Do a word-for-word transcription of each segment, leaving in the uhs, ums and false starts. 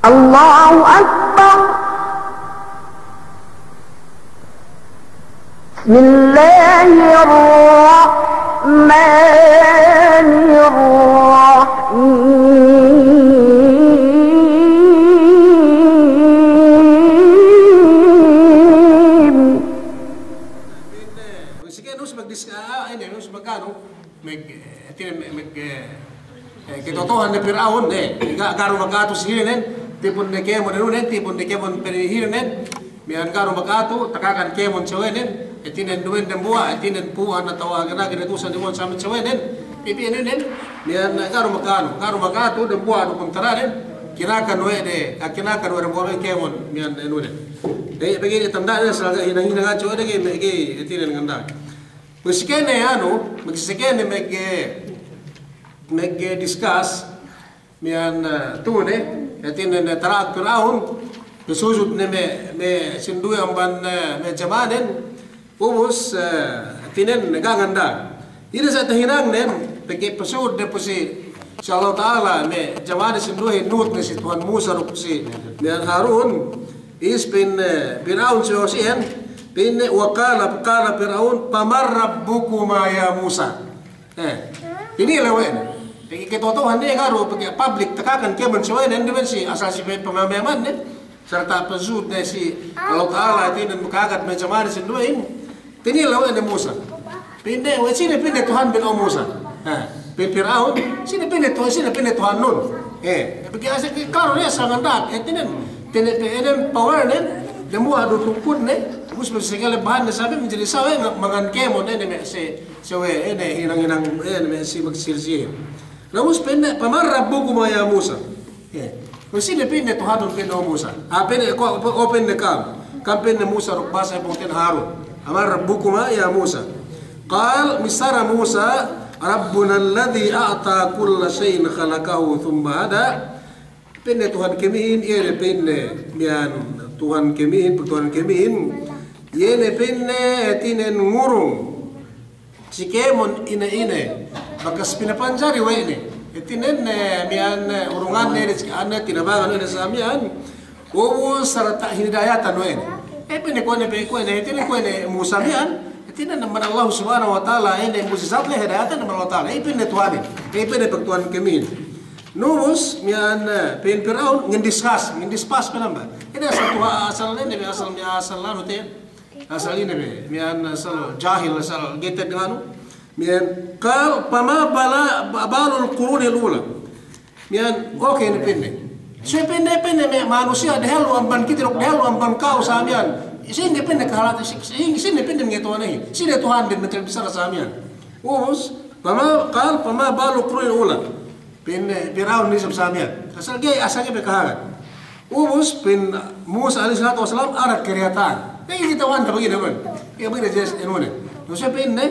الله أكبر. بسم الله الرحمن الرحيم. Sige, nus magdis-, ah, ine, nus magkano? Meg-, eh, tine me-, meg-, eh, eh, ketotohan ne Pir'aun, eh, ga-, garu magatu si hilinen, tipun ne kemon inunen, tipun ne kemon penihilen, miyan garu magatu, takakan kemon sewenen, eh, tinen duwen dembuwa', eh, tinen pu'an atawa gana-gana tusan dembuwa' samen sewenen, pipi inunen, miyan, eh, garu maganu, garu magatu, dembuwa' du kuntaranen, kinakan we' de, ah, kinakan we' dembuwa' men kemon, miyan inunen. Eh, pegge' ne tanda'nen, asal ga' hinang-hinang acu we' de, ge, me-, ge, eh, tinen nganda'an. Magsikene anu, magsikene meg-, meg-discuss, miyan, eh, tune, hātinen, eh, tara'ak Pir'aun, pasujud ne me', me' sinduwe amban, eh, me' jamanen, ubus, eh, hātinen ga' nganda'an. Ine sa' tahinangnen, pegge' pasujud ne pu si, si Allahu Ta'ala, me' jamanen sinduwe nuhut ne si Tuhan Musa duk si, miyan Harun, is pa'in, eh, Pir'aun si Hussein, pa'inne, wa qala, qala Pir'aun, faman rabbukuma ya Musa. Eh, ini lawen. Pegge' ketotohan ne garu, pegge' public, takakan kemon sewenen, duwen si, asal si pe-, pemahaman ne, sarta pasujud ne si Allah Ta'ala, hātinen makakat me' jamanen sinduwehin. Tinilew we' ne Musa. Pa'inne, we' sine pa'inne Tuhanbin o Musa. Ha, pa'in Pir'aun, sine pa'inne Tuhan, sine pa'inne Tuhannun. Eh, pegge' asal ke-, klaro ne asal nganda'ak, eh, hātinen, hātinen, hātinen powernen, dembuwa' du tungkudne, ubus magsikale bahanne sabi manjari sawe nga-, mangan kemon, eh, ne me' si, sawe, eh, ne hinang-hinang, eh, ne me' si magsihir-sihir. Na ubus pa'inne, faman rabbukuma ya Musa. Eh, we' sine pa'inne Tuhannun pa'inne o Musa. Ah, pa'inne, ko, o pa'inne kam. Kam pa'inne Musa duk bahasa pungtina'i Harun. Faman rabbukuma ya Musa. Qal, missāra Musa, rabbuna alladhi a'ta kulla shay'in khalaqahu thumma hada. Pa'inne Tuhan kamihin, iye ne pa'inne, miyan Tuhan kamihin, pagtuhan kamihin. Iye ne pa'inne, hātinen ngurung si kemon ine-ine bakas pinapanjari we' ne. Hātinen, eh, miyan, eh, urunganne, rizki'anne, tinabangan we' ne sa miyan. Ubus sarta hinidayatan we' ne. Eh, pa'inne kuwe' ne, pe-, kuwe' ne, hātinen kuwe' ne Musa miyan. Hātinen amban Allah Subhanahu wa Ta'ala, eh, ne mu'jizat le hidayatan amban Allah Ta'ala. Eh, pa'inne Tuhanin. Eh, pa'inne pagtuhan kamihin. Na ubus, miyan, eh, pa'in Pir'aun, ngindiskas, ngindispas pe namba. Ine asal Tuhan, asal ine, asal, asal anu te. Asal ine be, miyan asal jahil, asal geted nganu. Miyan, qal, fama bala-, ba-, balul qurunil ula. Miyan, oke ne pa'inne. Subey pa'inne, pa'inne me' manusiya' dehellu amban kite duk dehellu amban ka'u sa miyan. Sine pa'inne kahalan, si-, si-, sine pa'inne ngeto'anehin. Sine Tuhanin me' bissara sa miyan. Ubus, fama, qal, fama balul qurunil ula. Pa'in, eh, Pir'aun ne isab sa miyan. Asal ga'i, asal ga'i pe kahalan. Ubus, pa'in Musa alaihi salatu wassalam, arak keriyatan. Ga'i kata'uhante bang ine man. Ga'i bang ine jelas inune. Na subey pa'inne,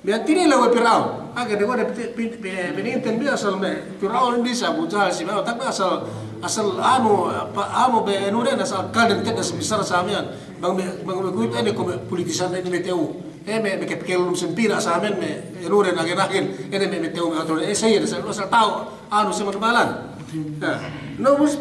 miyan tinilew we' Pir'aun. Aka de gode pi-, pi-, pi-, pininten bi asal me' Pir'aun bi si Abu Jahal si me' otak bi asal, asal anu, apa, anu be inune asal kalden te'ed bissara sa miyan. Bang me', bang me' kuwe'itu ine ko' me' politisan ine me' te'u. Eh, me', me' kepikellum sempira sa miyan me', inu den agen-agen, ine me', me' te'u me' atol, eh, saye, asal, asal ta'u, anu, si magbalan. Na, na ubus,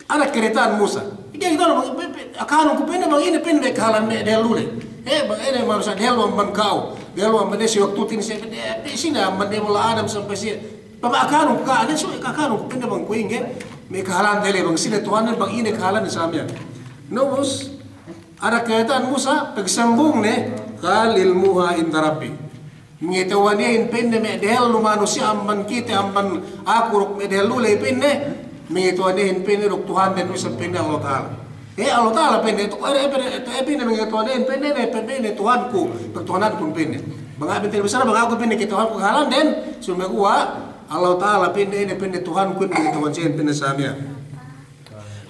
arak keriyatan Musa. Ige, ige, anu, pe-, pe-, akanun ku pa'inne bang ine pa'inne kahalan me' dehellu le. Eh, bang ine manusiya' dehellu amban ka'u, dehellu amban si waktutin si, eh, sine amban Nabi Adam sampay si, bang akanun ku ka'ane, su-, akanun ku pa'inne bang kuwe' ingge, me' kahalante le, bang sine Tuhannen, bang ine kahalante sa miyan. Na ubus, arak keriyatan Musa, pagsambungne, qal ilmuha inda Rabbi. Mangata'uhanin pa'inne me' dehellu manusiya' amban kite, amban aku duk me' dehellu le pa'inne, mangata'uhanin pa'inne duk Tuhanden du isab pa'inne Allah Ta'ala. Eh, Allah Ta'ala pa'inne, tu, eh, pa'inne, tu, eh, pa'inne mangata'uhanin pa'inne, ne, pa'inne Tuhanku, pagtuhanankun pa'inne. Bang aku pa'inne bissara, bang aku pa'inne kata'uhanku kahalanden, sumaguwa' Allah Ta'ala pa'inne, ine pa'inne Tuhankun, mangata'uhan siyehin pa'inne sa miyan.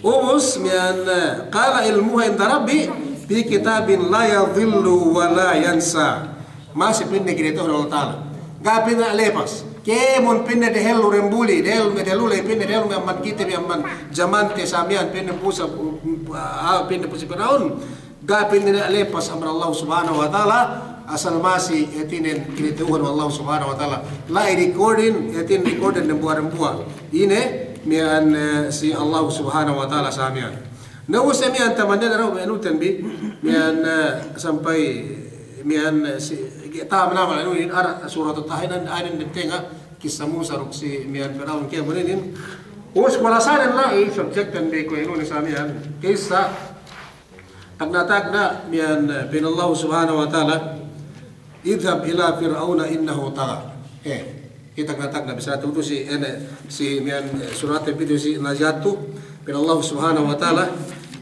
Ubus, miyan, eh, qala ilmuha inda Rabbi fi kitabin la yadillu wa la yansa. Masi pa'inne kinata'uhan Allah Ta'ala. Ga' pa'inne lepas. Kēmon pa'inne dehellu dembuli, dehellu me' dehellu le pa'inne dehellu me' amban kite bi amban jamante sa miyan pa'inne pusa, ah, pa'inne pusi Pir'aun. Ga' pa'inne lepas amban Allah Subhanahu wa Ta'ala, asal masi hātinen kinata'uhan Allah Subhanahu wa Ta'ala. La'i recording, hātinen recording dembuwa'-dembuwa'. Ine, Miya'an, eh, si Allah Subhanahu wa Ta'ala sa miya'an. Na ubus miya'an taman ne dahu' miya'an uten bi, miya'an, eh, sampay miya'an, eh, si, ge-, tam naman anu in ara Suratut Taha inin, anu in tenga' kissa Musa duk si miya'an Pir'aun kēmon inin. Ubus balasanen la'i, subjecten bi kuwe' inu ne sa miya'an. Kissa tagna'-tagna' miya'an, eh, pa'in Allah Subhanahu wa Ta'ala, "Idhhab ila Fir'auna innahu tagha." Eh, iye tagna'-tagna' bissā tu'u si, ine, si miya'an, eh, surat pitu si Nazi'at tu, pa'in Allah Subhanahu wa Ta'ala,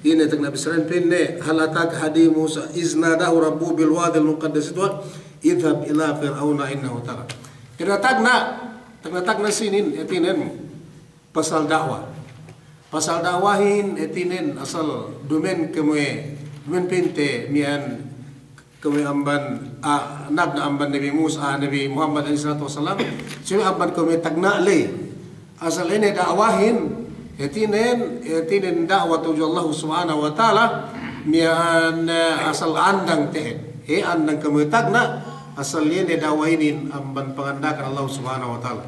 ine tagna' bissānen pa'inne, "Hal ataka hadithu Musa, idh nadahu rabbuhu bil wadil muqaddasi tuwa, idhhab ila Fir'auna innahu tagha." Tagna'-tagna', tagna'-tagna' sinin, hātinen, pasal da'wa. Pasal da'wahin, hātinen, asal duma'in kēmon, duma'in pa'inte miya'an kēmon amban, ah, nab-, na amban Nabi Musa, ah, Nabi Muhammad alaihi salatu wassalam, subey amban kēmon tagna' ley. Asal ine da'wahin, hātinen, hātinen da'wa tudju Allah Subhanahu wa Ta'ala, miya'an, eh, asal andang te'ed. Eh, andang kēmon tagna', asal ine da'wa inin amban panganda'akan Allah Subhanahu wa Ta'ala.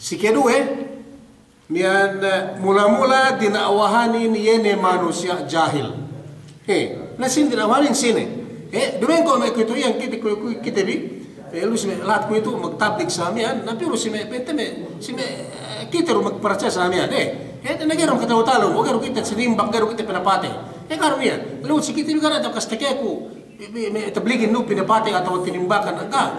Si keduwe, miya'an, eh, mula-mula dina'wahanin iye ne manusiya' jahil. Eh, na sine dina'wahanin sine. Eh, duma'in kuwe' me' kuwe'itu iyan kite, kuwe', kuwe' kite bi. Eh, lu si me' lahat kuwe'itu magtablig sa miya'an, na piyu du si me' pa'inte me', si me', eh, kite du magparacaya sa miya'an. Eh, eh, na ga'i du katalu-talu, ga'i du kite sinimbak, ga'i du kite pinapatey. Eh, ga'i du miya'an. Lu si kite bi ga' niya' takas tekeku. Me', me', me' tabligin nu pinapatey atawa tinimbakan, ga'.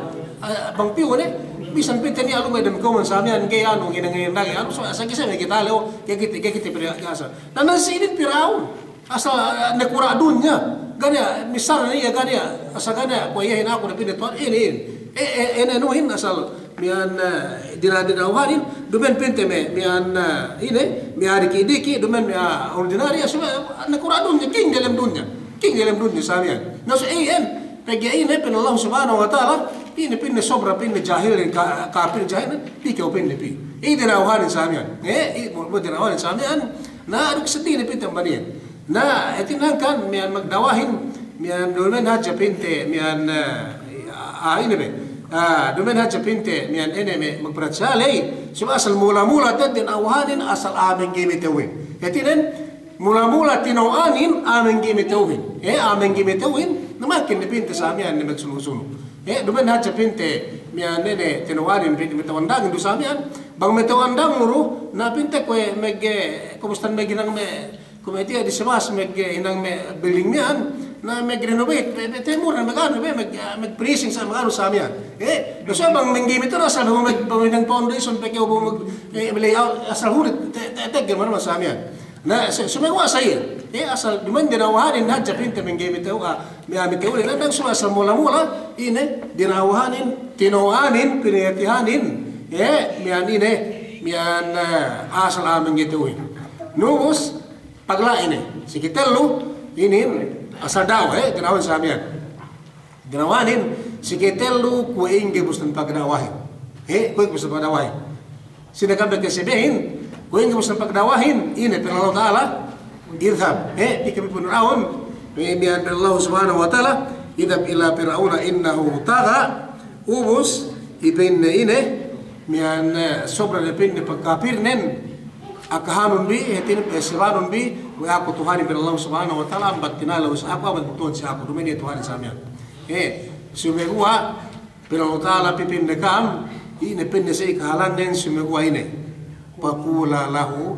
Ah, bang piyu ne, bisan pa'inte niya' lu me' dem kōmon sa miya'an, ga'i anu, ga'i nangi-nangi, anu, so, asal kite me' kite lew, ga'i kite, ga'i kite pira-, ga'i asal. Na, na si inin Pir'aun, asal, ah, nakura' dunya, ga' niya', misal niya', ga' niya', asal ga' niya', kuwe' iyehin aku, na pa'inne Tuhan, inin, inin. Eh, eh, ine nuhin, asal, miya'an, eh, dina-, dina'wahanin, duma'in pa'inte me', miya'an, eh, ine, me' a'a diki'-diki', duma'in me' a'a ordinary, asal, eh, nakura' dunya, king delem dunya. King delem dunya sa miya'an. Na so iyan, pegge' ine pa'in Allah Subhanahu wa Ta'ala, ine pa'inne sobra pa'inne jahil, ka-, kapir jahil, pī kew pa'inne pī. Iye dina'wahanin sa miya'an. Eh, iye bu-, bu dina'wahanin sa miya'an. Na duk seddili pa'inte amban iyan. Na, hātinen kan miya'an magda'wahin, miya'an duma'in hadja pa'inte, miya'an, eh, ah, ine be. Ah, duma'in hadja pa'inte, miya'an ine me' magparacaya ley. Subey asal mula-mula te'ed dina'wahanin asal a'a mangga'i matewin. Hātinen, mula-mula tinaw'anin, a'a mangga'i matewin. Eh, a'a mangga'i matewin, na makin ne pa'inte sa miya'an ne magsunu'-sunu'. Eh, duma'in hadja pa'inte, miya'an ne, ne, tinaw'anin pa'inte matew andangin du sa miya'an. Bang matew andang du, na pa'inte kuwe' magge, eh, kubustan maghinang me', kuwe' tiya' di sebas magge, eh, hinang me' building miya'an, na mag-renovate, me', me' temur, na mag-anu, me', mag-, ah, mag-finishing sa, mag-anu sa miya'an. Eh, na so bang mangga'i matewin asal bu mag-, bu maghinang foundation, pegge' bu mag-, eh, layout, asal hulit, te-, te-, tegel manamal sa miya'an. Na, su-, sumeguwa' sa iyan. Eh, asal duma'in dina'wahanin hadja pa'inte mangga'i matewin, ah, me' a'a matewin, na, na, subey asal mula-mula, ine, dina'wahanin, tinaw'anin, pinayatihanin, eh, miya'an ine, miya'an, eh, asal a'a mangga'i matewin. Na ubus, pagla'i ne, si katellu, inin, asal da'wa, eh, dina'wahanin sa miya'an. Dina'wahanin, si katellu kuwe' ingge bustan pagda'wahin. Eh, kuwe' ingge bustan pagda'wahin. Sine kam be ke sebehin, kuwe' ingge bustan pagda'wahin, ine pa'in Allah Ta'ala, idhhab. Eh, pī kew pī Pir'aun, eh, miya'an pa'in Allah Subhanahu wa Ta'ala, idhhab ila Fir'auna innahu tagha, ubus, iye pa'inne ine, miya'an, eh, sobra ne pa'inne pagkapirnen, akahanun bi, hātinen, eh, sebanun bi, we' aku Tuhanin pa'in Allah Subhanahu wa Ta'ala, ambat tinalew si aku, ambat Tuhan si aku, duma'in iye Tuhanin sa miya'an. Eh, sumeguwa', pa'in Allah Ta'ala pī pa'inne kam, ine pa'inne si kahalannen sumeguwa' ine. Faqula lahu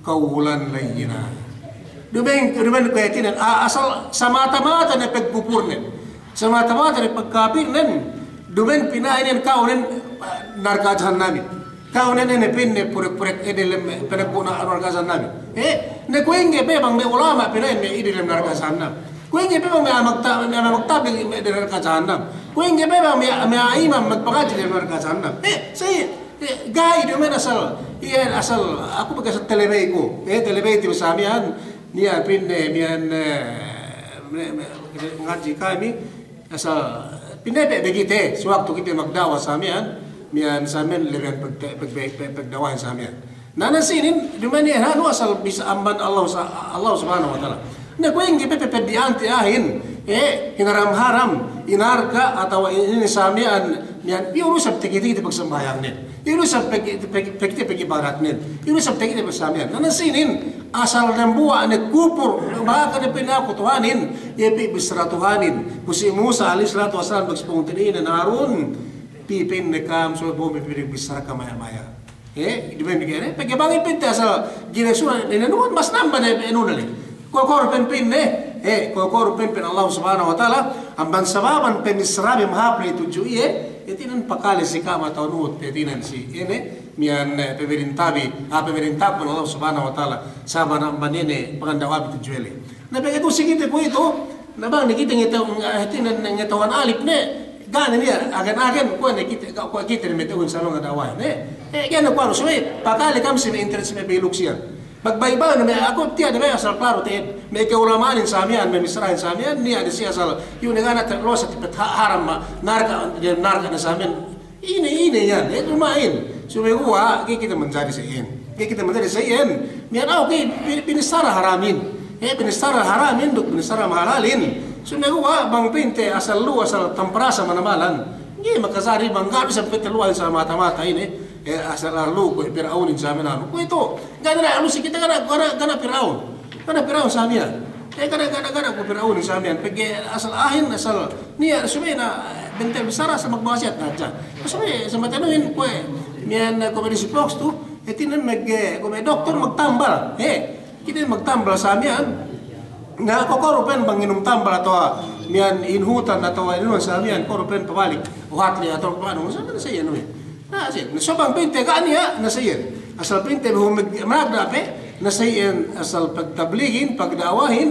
qawlan layyina. Duma'in, duma'in kuwe' hātinen, a-, asal samata-mata ne pagkupurnen. Samata-mata ne pagkapirnen. Duma'in pina'inen ka'unen, ah, narka' jahannamin. Ka'unen ine pa'inne purek-purek, eh, delem, eh, purek bu na-, narka' jahannamin. Eh, na kuwe' ingge pe bang me' ulama' pina'in me' ine delem narka' jahannam. Kuwe' ingge pe bang me' a'a magta-, me' a'a magtablig me' delem narka' jahannam. Kuwe' ingge pe bang me', me' a'a imam magpangadji' delem narka' jahannam. Eh, sa iye, eh, ga'i duma'in asal, iye asal, aku pegge' asal telebey ku. Eh, telebey ti sa miya'an, niya' pa'inne, miya'an, eh, me', me', ngadji' kami, asal, pa'inne pe begite, si waktu kite magda'wa sa miya'an, miya'an sa miya'an lebihan pag-, pag-, pag-, pag-, pagda'wahin sa miya'an. Na, na sinin, duma'in iye, anu asal bisa amban Allah sa-, Allah Subhanahu wa Ta'ala. Na kuwe' ingge pe pe peddi'ante a'ahin, eh, hinaram-haram, inarka' atawa in-, ine sa miya'an, miya'an, piyu du isab tiki-tiki pagsambahayangnen. Inu isab pegge', pegge', pegge' ibadatnen. Inu isab pegge' pegge' samiyan. Na, na sinin, asal dambuwa' ne kupur, baka ne pinaku Tuhanin, iye pī bissara Tuhanin. Ku si Musa alayhis salatu wassalam, bang si pungtina'inen Harun, pī pa'inne ka'am, subey bu me' pī bissara ka'am maya-maya. Eh, duma'in bi kene, pegge' bang pa'inte asal gine suwa, ine nuhut mas namba ne, inu ne le. Kuwe'-kuwe' du pa'in pa'inne, eh, kuwe'-kuwe' du pa'in pa'in Allah Subhanahu wa Ta'ala, amban sababan pa'in bissara bi mahāp ne tudju iye, hātinen pakale si ka'am atawa nuhut, hātinen si ine, miya'an, eh, pamarinta bi, ah, pamarinta pa'in Allah Subhanahu wa Ta'ala, sababan amban ine, panganda'wa bi tudju iye le. Na pegge' tu'u si kite kuwe'itu, na bang ne kite ngete-, hātinen ngeta'uhan alip ne, ga' ne niya', agen-agen, kuwe' ne kite, ga', kuwe' kite ne mata'uhin sa' lu nganda'wahin, eh. Eh, ga'i ne kuwe' du, subey pakale ka'am si me' internet si me' beluk siyan. Pagbaybay ne me' aku tiya' ne me' asal klaru te'ed. Me' ka'ulama'anin samiyan, me' bissarahin samiyan, niya' ne si asal, iyu ne ga' ne te-, luwas te-, pet ha-, haram ma, narka', dem narka' ne samiyan. Ine, ine iyan, eh, duma'in. Sumeguwa', ga'i kite manjari sa' iyan. Ga'i kite manjari sa' iyan. Miya'an aw ga'i, bi-, binissara haramin. Eh, binissara haramin, duk binissara mahalalin. Sumeguwa', bang pa'inte asal lu, asal tamparasa manamalan. Ga'i makajari bang ga' du sa' pa'inte luwahin sa' mata-mata ine. Eh, asal lu kuwe' Pir'aunin sa' miya'an. Kuwe'itu, ga' ne lu si kite ga' ne, ga' ne, ga' ne Pir'aun. Ga' ne Pir'aun sa' miya'an. Eh, ga' ne, ga' ne, ga' ne kuwe' Pir'aunin sa' miya'an. Pegge' asal a'ahin, asal niya' subey na, eh, bentel bissara sa' magma'asiyat na hadja. Subey sa' matanuhin kuwe', miya'an, eh, kuwe' me' disi box tu, hātinen mag-, eh, kuwe' me' doktor magtambal. Eh, kite magtambal sa' miya'an. Na, kuwe'-kuwe' du pa'in bang inum tambal atawa miya'an inhutan atawa inum sa' miya'an, kuwe' du pa'in pabalik. Uhat le atawa pa'anu, sa' miya'an sa' iyan, eh. Na, sa' iyan. Na, so bang pa'inte ga' niya', na sa' iyan. Asal pa'inte bi humig-, magda' pe, na sa' iyan asal pagtabligin, pagda'wahin,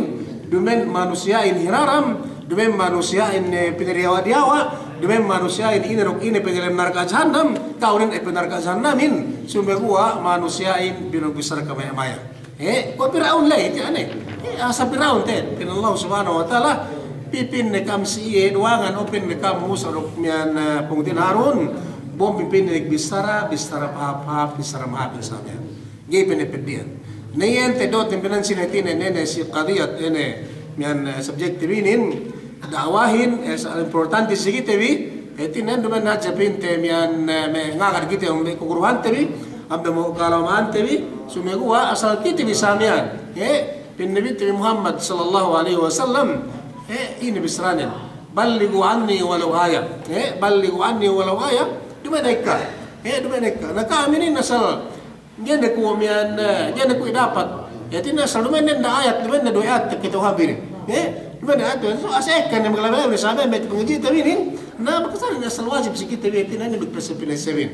duma'in manusiya'in hiraram, duma'in manusiya'in, eh, pinadiyawa'-diyawa', duma'in manusiya'in ine duk ine pe dalem narka' jahannam, ka'unin pe narka' jahannamin, sumeguwa' manusiya'in bino'o bissara ka'am maya-maya. Eh, kuwe' Pir'aun la'i, tiya' ne. Eh, asal Pir'aun te, pa'in Allah Subhanahu wa Ta'ala, pī pa'inne ka'am si iye, duwangan, o pa'inne ka'am Musa duk miya'an, eh, pungtin Harun, bu me' pī pa'inne bissara, bissara pahāp-hāp, bissara mahāpin sa' miya'an. Ga'i pa'inne peddi'an. Na iyan te dot pa'inne sine hātinen ine si kadiyat ine miya'an, eh, subject te bi inin, da'wahin, eh, sa' importante si kite bi, hātinen duma'in hadja pa'inte miya'an, eh, me' ngagad kite, me' kukuruhante bi, ambe me' ka'ulama'ante bi, sumeguwa' asal kite bi sa' miya'an. Eh, pa'in Nabite bi Muhammad sallallahu alaihi wasallam, eh, ine bissaranen. Ballighu anni walau aya. Eh, ballighu anni walau aya. Duma'in ekka. Eh, duma'in ekka. Na ka'am inin asal ga'i ne ku miya'an, eh, ga'i ne ku idapat. Hātinen asal duma'in ne ayat, duma'in ne duwe ayat takite hap inin. Eh, duma'in ne ayat, so, asal ekka ne maglabi-labi sa' me' pangadji'te bi inin. Na, makajari ne asal wajib si kite bi, hātinen ne magpese-pese bi.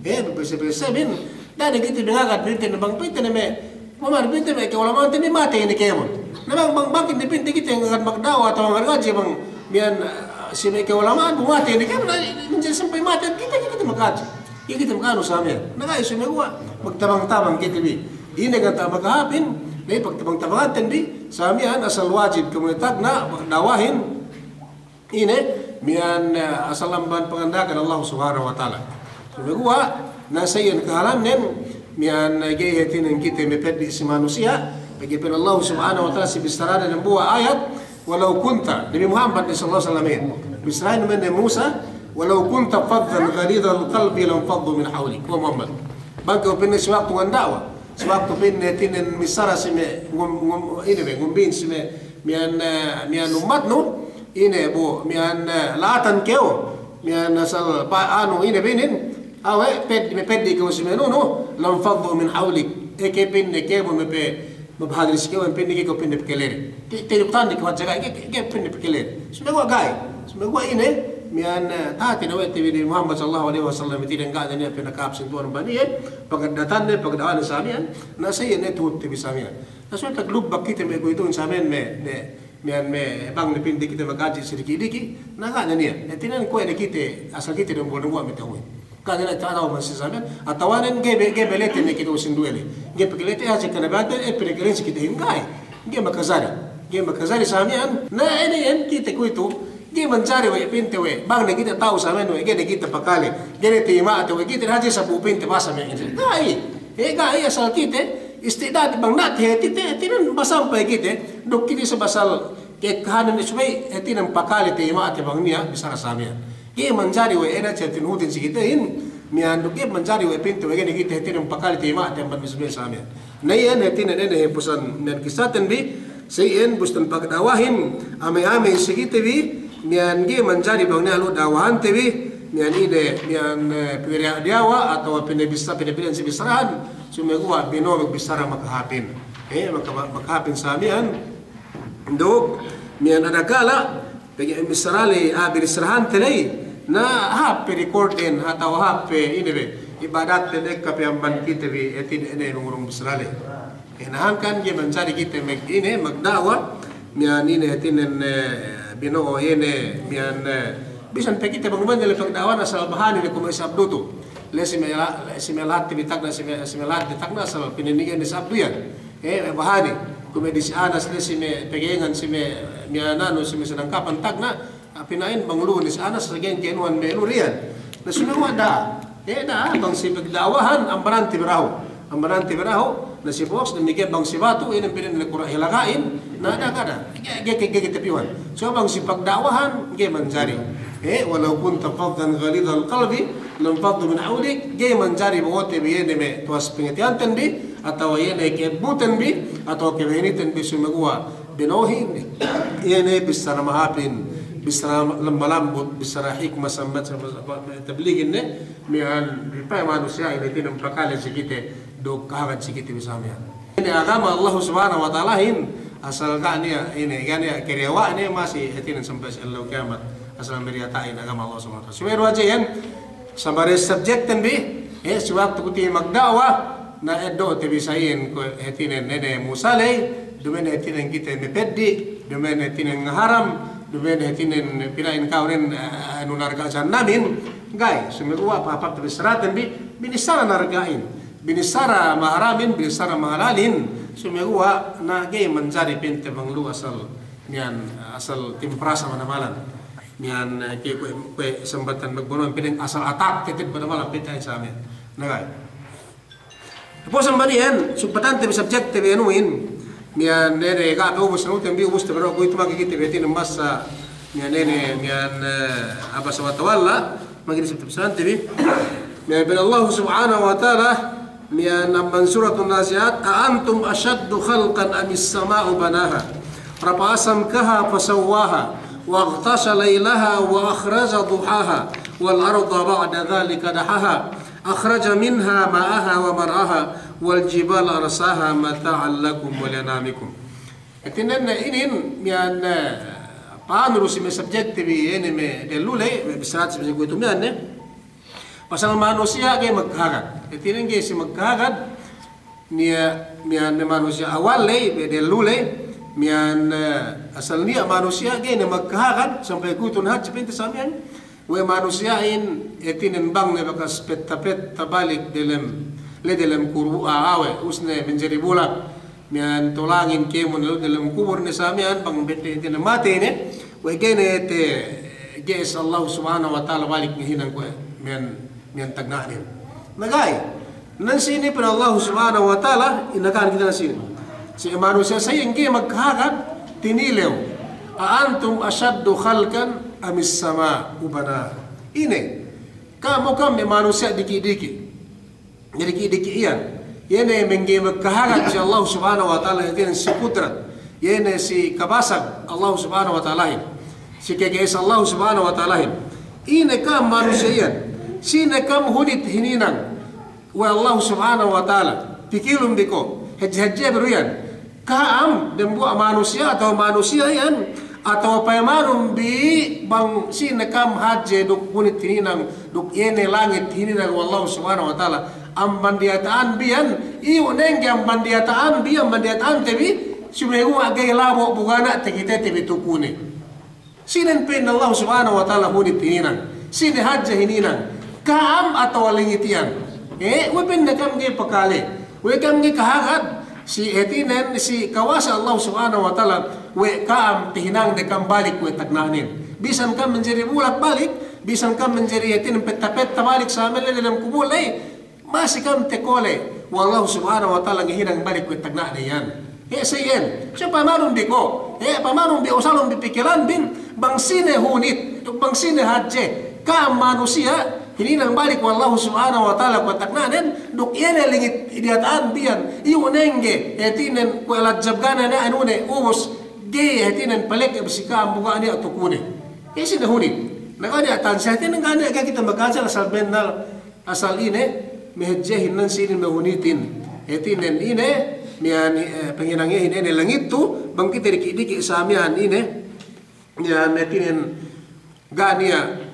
Eh, magpese-pese bi. Da'a ne kite bi ngagad pa'inte ne bang pa'inte ne me', kuman pa'inte me' ka'ulama'ante bi matey ne kēmon. Na bang, bang, bang kite pa'inte kite ngagad magda'wa atawa ngagad ngadji' bang miya'an, eh, si me' ka'ulama'an bu matey ne kēmon, na, manjari sampay matey kite, kite makajari. Iye kite makanu sa' miya'an. Na ga'i, sumeguwa' magtabang-tabang kite bi. Ine ganta' makahāpin, ga'i pagtabang-tabanganten bi, sa' miya'an asal wajib kēmon tagna' da'wahin. Ine, miya'an, eh, asal amban panganda'akan Allah Subhanahu wa Ta'ala. Sumeguwa', na sa' iyan kahālannen, miya'an, eh, ga'i hātinen kite mapeddi' si manusiya', pegge' pa'in Allah Subhanahu wa Ta'ala si bissaranen dambuwa' ayat, Walau kunta, Nabi Muhammad sallallahu alaihi wasallam, eh, bissarahin me' Musa, "Walau kunta fazzan ghalizal qalbi lanfaddu min hawlik." Wa Muhammad. Bang kew pa'inne si waktu nganda'wa, si waktu pa'inne hātinen missara si me' ngum-, ngum-, ine be, ngumbin si me' miya'an, eh, miya'an ummatnu, ine bu, miya'an, eh, la'atan kew, miya'an asal pa-, anu, ine be inin, awe', ped-, mapeddi' kew si me' nunu, lanfaddu min hawlik. Eke pa'inne kew, mape-, Mabahadil si kew, pa'inne ga'i kew pa'inne pakalere. Te-, teyuk tande kew hadja ga'i, ga'i, ga'i pa'inne pakalere. Sumeguwa' ga'i. Sumeguwa' ine, miya'an, eh, tahāti ne we' te bi Nabi Muhammad sallallahu alaihi wasallam, hātinen ga'i ne niya' pinakahāp sinduwehan bang iye, pagda'wahanne, pagda'wahanne sa' miya'an, na sa' iye ne tuhutte bi sa' miya'an. Na suwe' taglubbak kite me' kuwe'ituhin sa' miya'an me', me', miya'an me' bang ne pa'inte kite maghadji' si diki'-diki', na ga'i ne niya'. Hātinen kuwe' ne kite, asal kite dambuwa'-dambuwa' me' ta'uhin. Kan ina ta'ala man si sa' miya'an, atawanen ga'i be, ga'i be lete ne kite usin duwe le. Ga'i pakalete hadja kanabihanten, eh, pinakalete si kitehin ga'i. Ga'i makajari. Ga'i makajari sa' miya'an, na ine iyan kite kuwe'itu, ga'i manjari we' pa'inte we', bang ne kite ta'u sa' miya'an we', ga'i ne kite pakale, ga'i ne tayima'te we' kite hadja sabu pa'inte bahasa me' ine. Ga'i, eh, ga'i asal kite, isti'dad bang na te hātite, hātinen basampay kite, duk kite isab asal ka'ekkahanen subey, hātinen pakale tayima'te bang niya' bissara sa' miya'an. Ga'i manjari we' ine hadja tinuhutin si kitehin, Miya'an duk ga'i manjari we' pinte we' ga'i ne kite hātinen pakale tima'te amban bismillah sa miya'an. Na iyan hātinen ine hempusan miya'an kissaten bi, sa iyan bustan pagda'wahin, ame-ame si kite bi, miya'an ga'i manjari bang niya' lu da'wahante bi, miya'an ine, miya'an, eh, pinabiya' da'wa atawa pinabissa-, pinabiya' si bissarahan, sumeguwa' bino'o bissara makahāpin. Eh, maka-, makahāpin sa miya'an, duk, miya'an adakala', pegge' bissara ley, ah, bissarahante ley, na hāp pe recording, atawa hāp pe ine be, ibadatte ekka pe amban kite bi, hātinen ine mangurung bissara ley. Eh, na hangkan ga'i manjari kite mag-, ine, magda'wa, miya'an ine hātinen, eh, bino'o ine, miya'an, eh, bisan pe kite bang duma'in le pagda'wahan asal bahani ne kuwe' me' sabdu tu. Le si me' la-, le si me' lahat bi tagna', si me', si me' lahat bi tagna' asal pininigen ne sabdu iyan. Eh, bahani, kuwe' me' di si Anas le si me' pegengan si me', miya'an anu si me' sinangkapan tagna', ah, pina'in bang lu'u ne si Anas, regen kenuhan me' lu'u iyan. Na sumeguwa' da'a. Eh, da'a, bang si pagda'wahan, ambanante bi dahu'. Ambanante bi dahu', na si boks, damikkiyan bang si batu, inin pinin ne kura' hilaga'in, na da'a, da'a. Ga'i, ga'i, ga'i, ga'i tapiyuhan. So, bang si pagda'wahan, ga'i manjari. Eh, walau kunta fazzan ghalizal qalbi, lanfaddu min hawlik, ga'i manjari bo'ote bi iye ne me' tuwas pangateyanten bi, atawa iye ne ke'ebbuten bi, atawa kebahiniten bi sumeguwa' bino'ohin. Iye ne bissara mahāpin, bissara lemma-lambut, bissara hikma sambat, sambat, sambat, tabligin ne, miya'an, pa'in manusiya'in hātinen pakale si kite, duk kahagad si kite bi sa miya'an. Ine agama Allah Subhanahu wa Ta'alahin, asal ga' niya', ine, ga' niya' kerewa' ne masi hātinen sampay si ellew kiyamat, asal me' diyata'in agama Allah Subhanahu wa Ta'ala. Subey du hadja iyan, sabari subjectten bi, eh, si waktu kite magda'wa, na eddo'te bi sa iyan kuwe' hātinen ine Musa ley, duma'in hātinen kite mapeddi', duma'in hātinen ngaharam, duma'in hātinen pina'in ka'u nen, eh, anu narka' jahannamin, ga'i, sumeguwa' pahāpte bissaraten bi, binissara narka'in. Binissara maharamin, binissara mahalalin, sumeguwa' na ga'i manjari pinte bang lu'u asal, miya'an asal timprasa manamalan. Miya'an, eh, ke kuwe', kuwe' sambatan magbono'an pinin asal atak te'ed manamalan pinte sa miya'an. Na ga'i. Tapos amban iyan, sugpatante bi subjectte bi anuhin, miya'an ine, ga' pe ubus, anu te bi ubus te bi, kuwe'itu magi kite bi hātinen masa, miya'an ine, miya'an, eh, abasa wa tawalla, magi ne subjectte bi. Miya'an pa'in Allah Subhanahu wa Ta'ala, miya'an amban Suratun Nazi'at, أأنتم أشد خلقا أم السماء بناها رفع سمكها فسواها وأغطش ليلها وأخرج ضحاها والأرض بعد ذلك دحاها أخرج منها ماءها ومرعاها والجبال أرساها متاعا لكم ولأنعامكم. Hātinen inin miya'an, eh, pa'anu du si me' subjectte bi inin me' dellu ley, me' bissaraten si me' kuwe'itu miya'an ne. Pasal manusiya' ga'i magkahagad. Hātinen ga'i siye magkahagad, niya' miya'an me' manusiya' awal ley, me' dellu ley, miya'an, eh, asal niya' manusiya' ga'i ne magkahagad, sampay kuwe'itu ne hadja pinte sa miya'an, we' manusiya'in, hātinen bang ne bakas petta-petta balik delem, le delem kuru-, ah, we', ubus ne manjari bulak, miya'an tolangin kēmon lu delem kubul ne sa miya'an bang bete, hātinen matey ne, we' ga'i ne te, ge'es Allah Subhanahu wa Ta'ala balik ngahinang kuwe' miya'an, miya'an tagna'nen. Na ga'i, nan sine pa'in Allah Subhanahu wa Ta'ala, inakan kite nan sine. Si manusiya' sa iyan ga'i magkahagad, tinilew. أأنتم أشد خلقا أم السماء بناها. Ine, ka'am, ka'am me' manusiya' diki'-diki'. Diki'-diki' iyan. Iye ne mangga'i magkahagad si Allah Subhanahu wa Ta'ala, iye ne si kudrat. Iye ne si kabasag Allah Subhanahu wa Ta'alahin. Si kage'es Allah Subhanahu wa Ta'alahin. Ine ka'am manusiya' iyan. Sine ka'am hunit hininang we' Allah Subhanahu wa Ta'ala. Pikilun bi ko'. Hadje-hadje bi du iyan. Ka'am, dembuwa' manusiya' atawa manusiya' iyan, atawa payamanun bi bang sine ka'am hadje duk hunit hininang, duk iye ne langit hininang we' Allah Subhanahu wa Ta'ala. Amban diyata'an bi iyan, iyu' nengge amban diyata'an bi, amban diyata'ante bi, sumeguwa' ga'i labo' bu ga' niya' takitete bi tukune. Sine pa'in Allah Subhanahu wa Ta'ala hunit hininang? Sine hadje hininang? Ka'am atawa langit iyan? Eh, we' pa'inne ka'am ga'i pakale. We' ka'am ga'i kahagad. Si hātinen, si kawasa Allah Subhanahu wa Ta'ala, we' ka'am tahinang ne ka'am balik we' tagna'nen. Bisan ka'am manjari bulak balik, bisan ka'am manjari hātinen petta-petta balik sa me' le delem kubul ley. Masi ka'am takole we' Allah Subhanahu wa Ta'ala ngahinang balik we' tagna'ne iyan. He' sa iyan. Siye payamanun bi ko'. He', payamanun bi, usalun bi pikilanbin. Bang sine hunit, bang sine hadje. Ka'am manusiya', hininang balik we' Allahu Subhanahu wa Ta'ala kuwe' tagna'nen, duk iye ne lingit diyata'an bi iyan, iyu' nengge, hātinen kuwe' lajab ga' ne anu ne, ubus, ga'i hātinen paleke bi si ka'am bu ga' niya' tukune. Iye si nahunit. Na ga' niya' tansi hātinen ga' niya' ga'i kite makajal asal bennal, asal ine, me' hadjehin nan si ine me' hunitin. Hātinen ine, miya'an, eh, panghinang iyehin ine langit tu, bang kite diki'-diki' sa miya'an ine, miya'an hātinen ga' niya',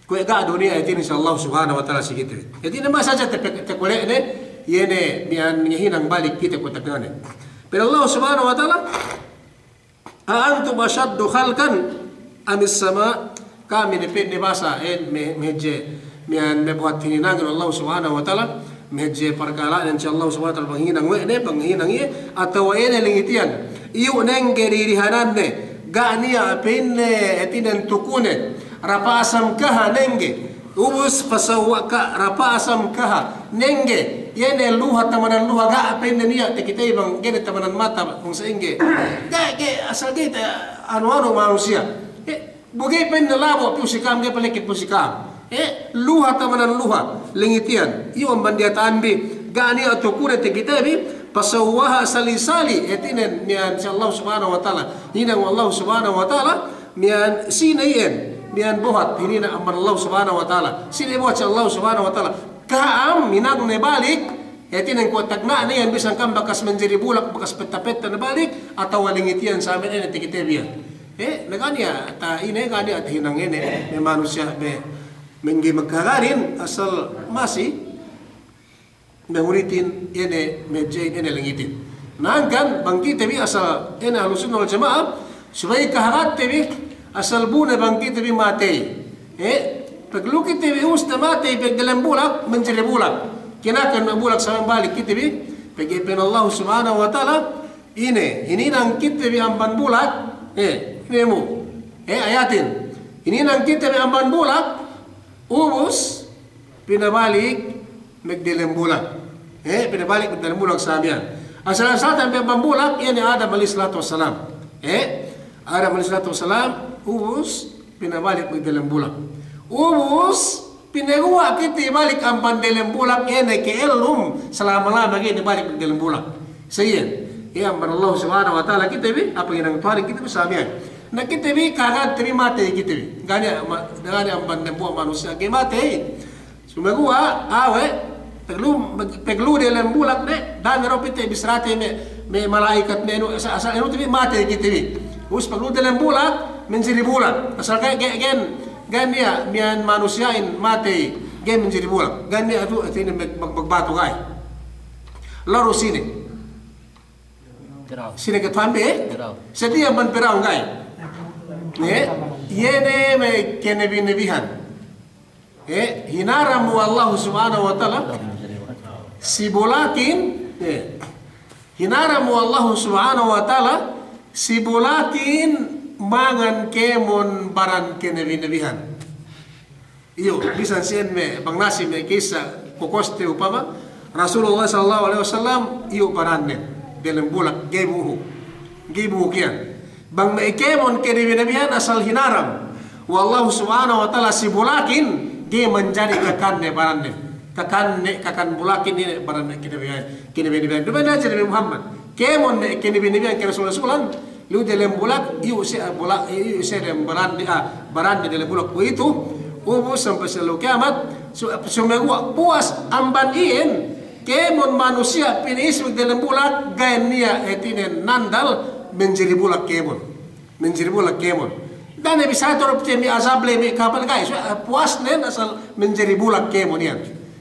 kuwe' ga' du niya' hātinen si Allah Subhanahu wa Ta'ala si kite. Hātinen masa hadja te-, te-, kule'ne, iye ne miya'an ngahinang balik kite kuwe' tagna'ne. Pa'in Allah Subhanahu wa Ta'ala, "A antum ashaddu khalqan amis sama'?" Ka'am ine pa'inne basa, eh, me-, me' hadje, miya'an me' buhat hininangin Allah Subhanahu wa Ta'ala, me' hadje parkala'nen si Allah Subhanahu wa Ta'ala bang hinang we' ne, bang hinang iye, atawa iye ne langit iyan. Iyu' nengge dirihananne, ga' niya' pa'inne hātinen tukune, rapasam kaha nengge, ubus pasawwa ka rapasam kaha nengge, iye ne luha tamanan luha ga' pa'inne niya' takite bang ga'i ne tamanan mata bang sa'ingge. Ga', ga'i, asal ga'i te anu-anu manusiya'. Eh, bu ga'i pa'inne labo' piyu si ka'am, ga'i paleke piyu si ka'am. Eh, luha tamanan luha, langit iyan. Iyu' amban diyata'an bi, ga' niya' tukune takite bi, pasawwaha sali-sali, hātinen miya'an si Allah Subhanahu wa Ta'ala. Hinang Allah Subhanahu wa Ta'ala, miya'an sine iyan, miya'an buhat, hininang amban Allah Subhanahu wa Ta'ala. Sine buhat si Allah Subhanahu wa Ta'ala. Ka'am hinangne balik, hātinen kuwe' tagna'ne iyan bisan ka'am bakas manjari bulak, bakas petta-petta ne balik, atawa langit iyan sa miya'an ine takite bi iyan. Eh, na ga' niya' ta-, ine ga' niya' tahinang ine, me' manusiya', me', me' ga'i magkahagad in, asal masi, me' hunitin, iye ne, me' hadjehin, iye ne langitin. Na hangkan, bang kite bi asal, iye ne Ahlus Sunnah wal Jama'ah, subey kahagadte bi, asal bu ne bang kite bi matey. Eh, peglu kite bi ubus te matey, pegdalem bulak, manjari bulak. Kinakan me' bulak sa miya'an balik kite bi, pegge' pa'in Allah Subhanahu wa Ta'ala, ine, hininang kite bi amban bulak, eh, ine mu, eh, ayatin. Hininang kite bi amban bulak, ubus, pinabalik magdalem bulak. Eh, pinabalik magdalem bulak sa miya'an. Asal-asalten bi amban bulak, iye ne Adam alayhis salatu wassalam. Eh, Adam alayhis salatu wassalam, ubus, pinabalik magdalem bulak. Ubus, pinaguwa' kite balik amban dalem bulak, iye ne ka'ellum, salama-lama ga'i ne balik magdalem bulak. Sa iyan, iye amban Allah Subhanahu wa Ta'ala kite bi, apa hinang Tuhan kite bi sa miya'an. Na kite bi, kahagadte bi matey kite bi. Ga' niya' ma-, ga' niya' amban dambuwa' manusiya' ga'i matey. Sumeguwa', awe', peglu, peglu dalem bulak ne, da'a ne du pite bissarate me', me' mala'ikat me' anu, asal, asal anu te bi matey kite bi. Ubus peglu dalem bulak, manjari bulak. Asal ga'i, ga'i, ga'i, ga'i niya', miya'an manusiya'in matey, ga'i manjari bulak. Ga'i niya' tu, hātinen mag-, mag-, magbatu ga'i. Lalu sine. Piraun. Sine ke tuwan bi, eh? Piraun. Seddili amban Piraun ga'i. Eh? Iye ne me' kenabi-nabihan. Eh, hinaram we' Allahu Subhanahu wa Ta'ala si bulakin, eh, hinaram we' Allahu Subhanahu wa Ta'ala si bulakin mangan kēmon baran kenabi-nabihan. Iyu', bisan si'en me' bang nasi me' kissa kokoste upama, Rasulullah sallallahu alaihi wasallam, iyu' baranne, delem bulak, ga'i buhuk. Ga'i buhuk iyan. Bang me' kēmon kenabi-nabihan asal hinaram we' Allahu Subhanahu wa Ta'ala si bulakin, ga'i manjari kakanne baranne. Kakanne, kakan bulakin ine baranne kenabi-nabihan. Kenabi-nabihan. Duma'in hadja Nabi Muhammad. Kēmon me' kenabi-nabihan, karasul-rasulan, lu delem bulak, iyu' siye bulak, iyu' siye dem baranne, ah, baranne delem bulak kuwe'itu, ubus sampay si ellew kiyamat, su-, sumeguwa' puwas amban iyan, kēmon manusiya' pina'isab delem bulak, ga'i niya' hātinen nandal, manjari bulak kēmon. Manjari bulak kēmon. Da'a ne bissarate du pite me' azab ley me' kapal ga'i, su-, puwasnen asal manjari bulak kēmon iyan.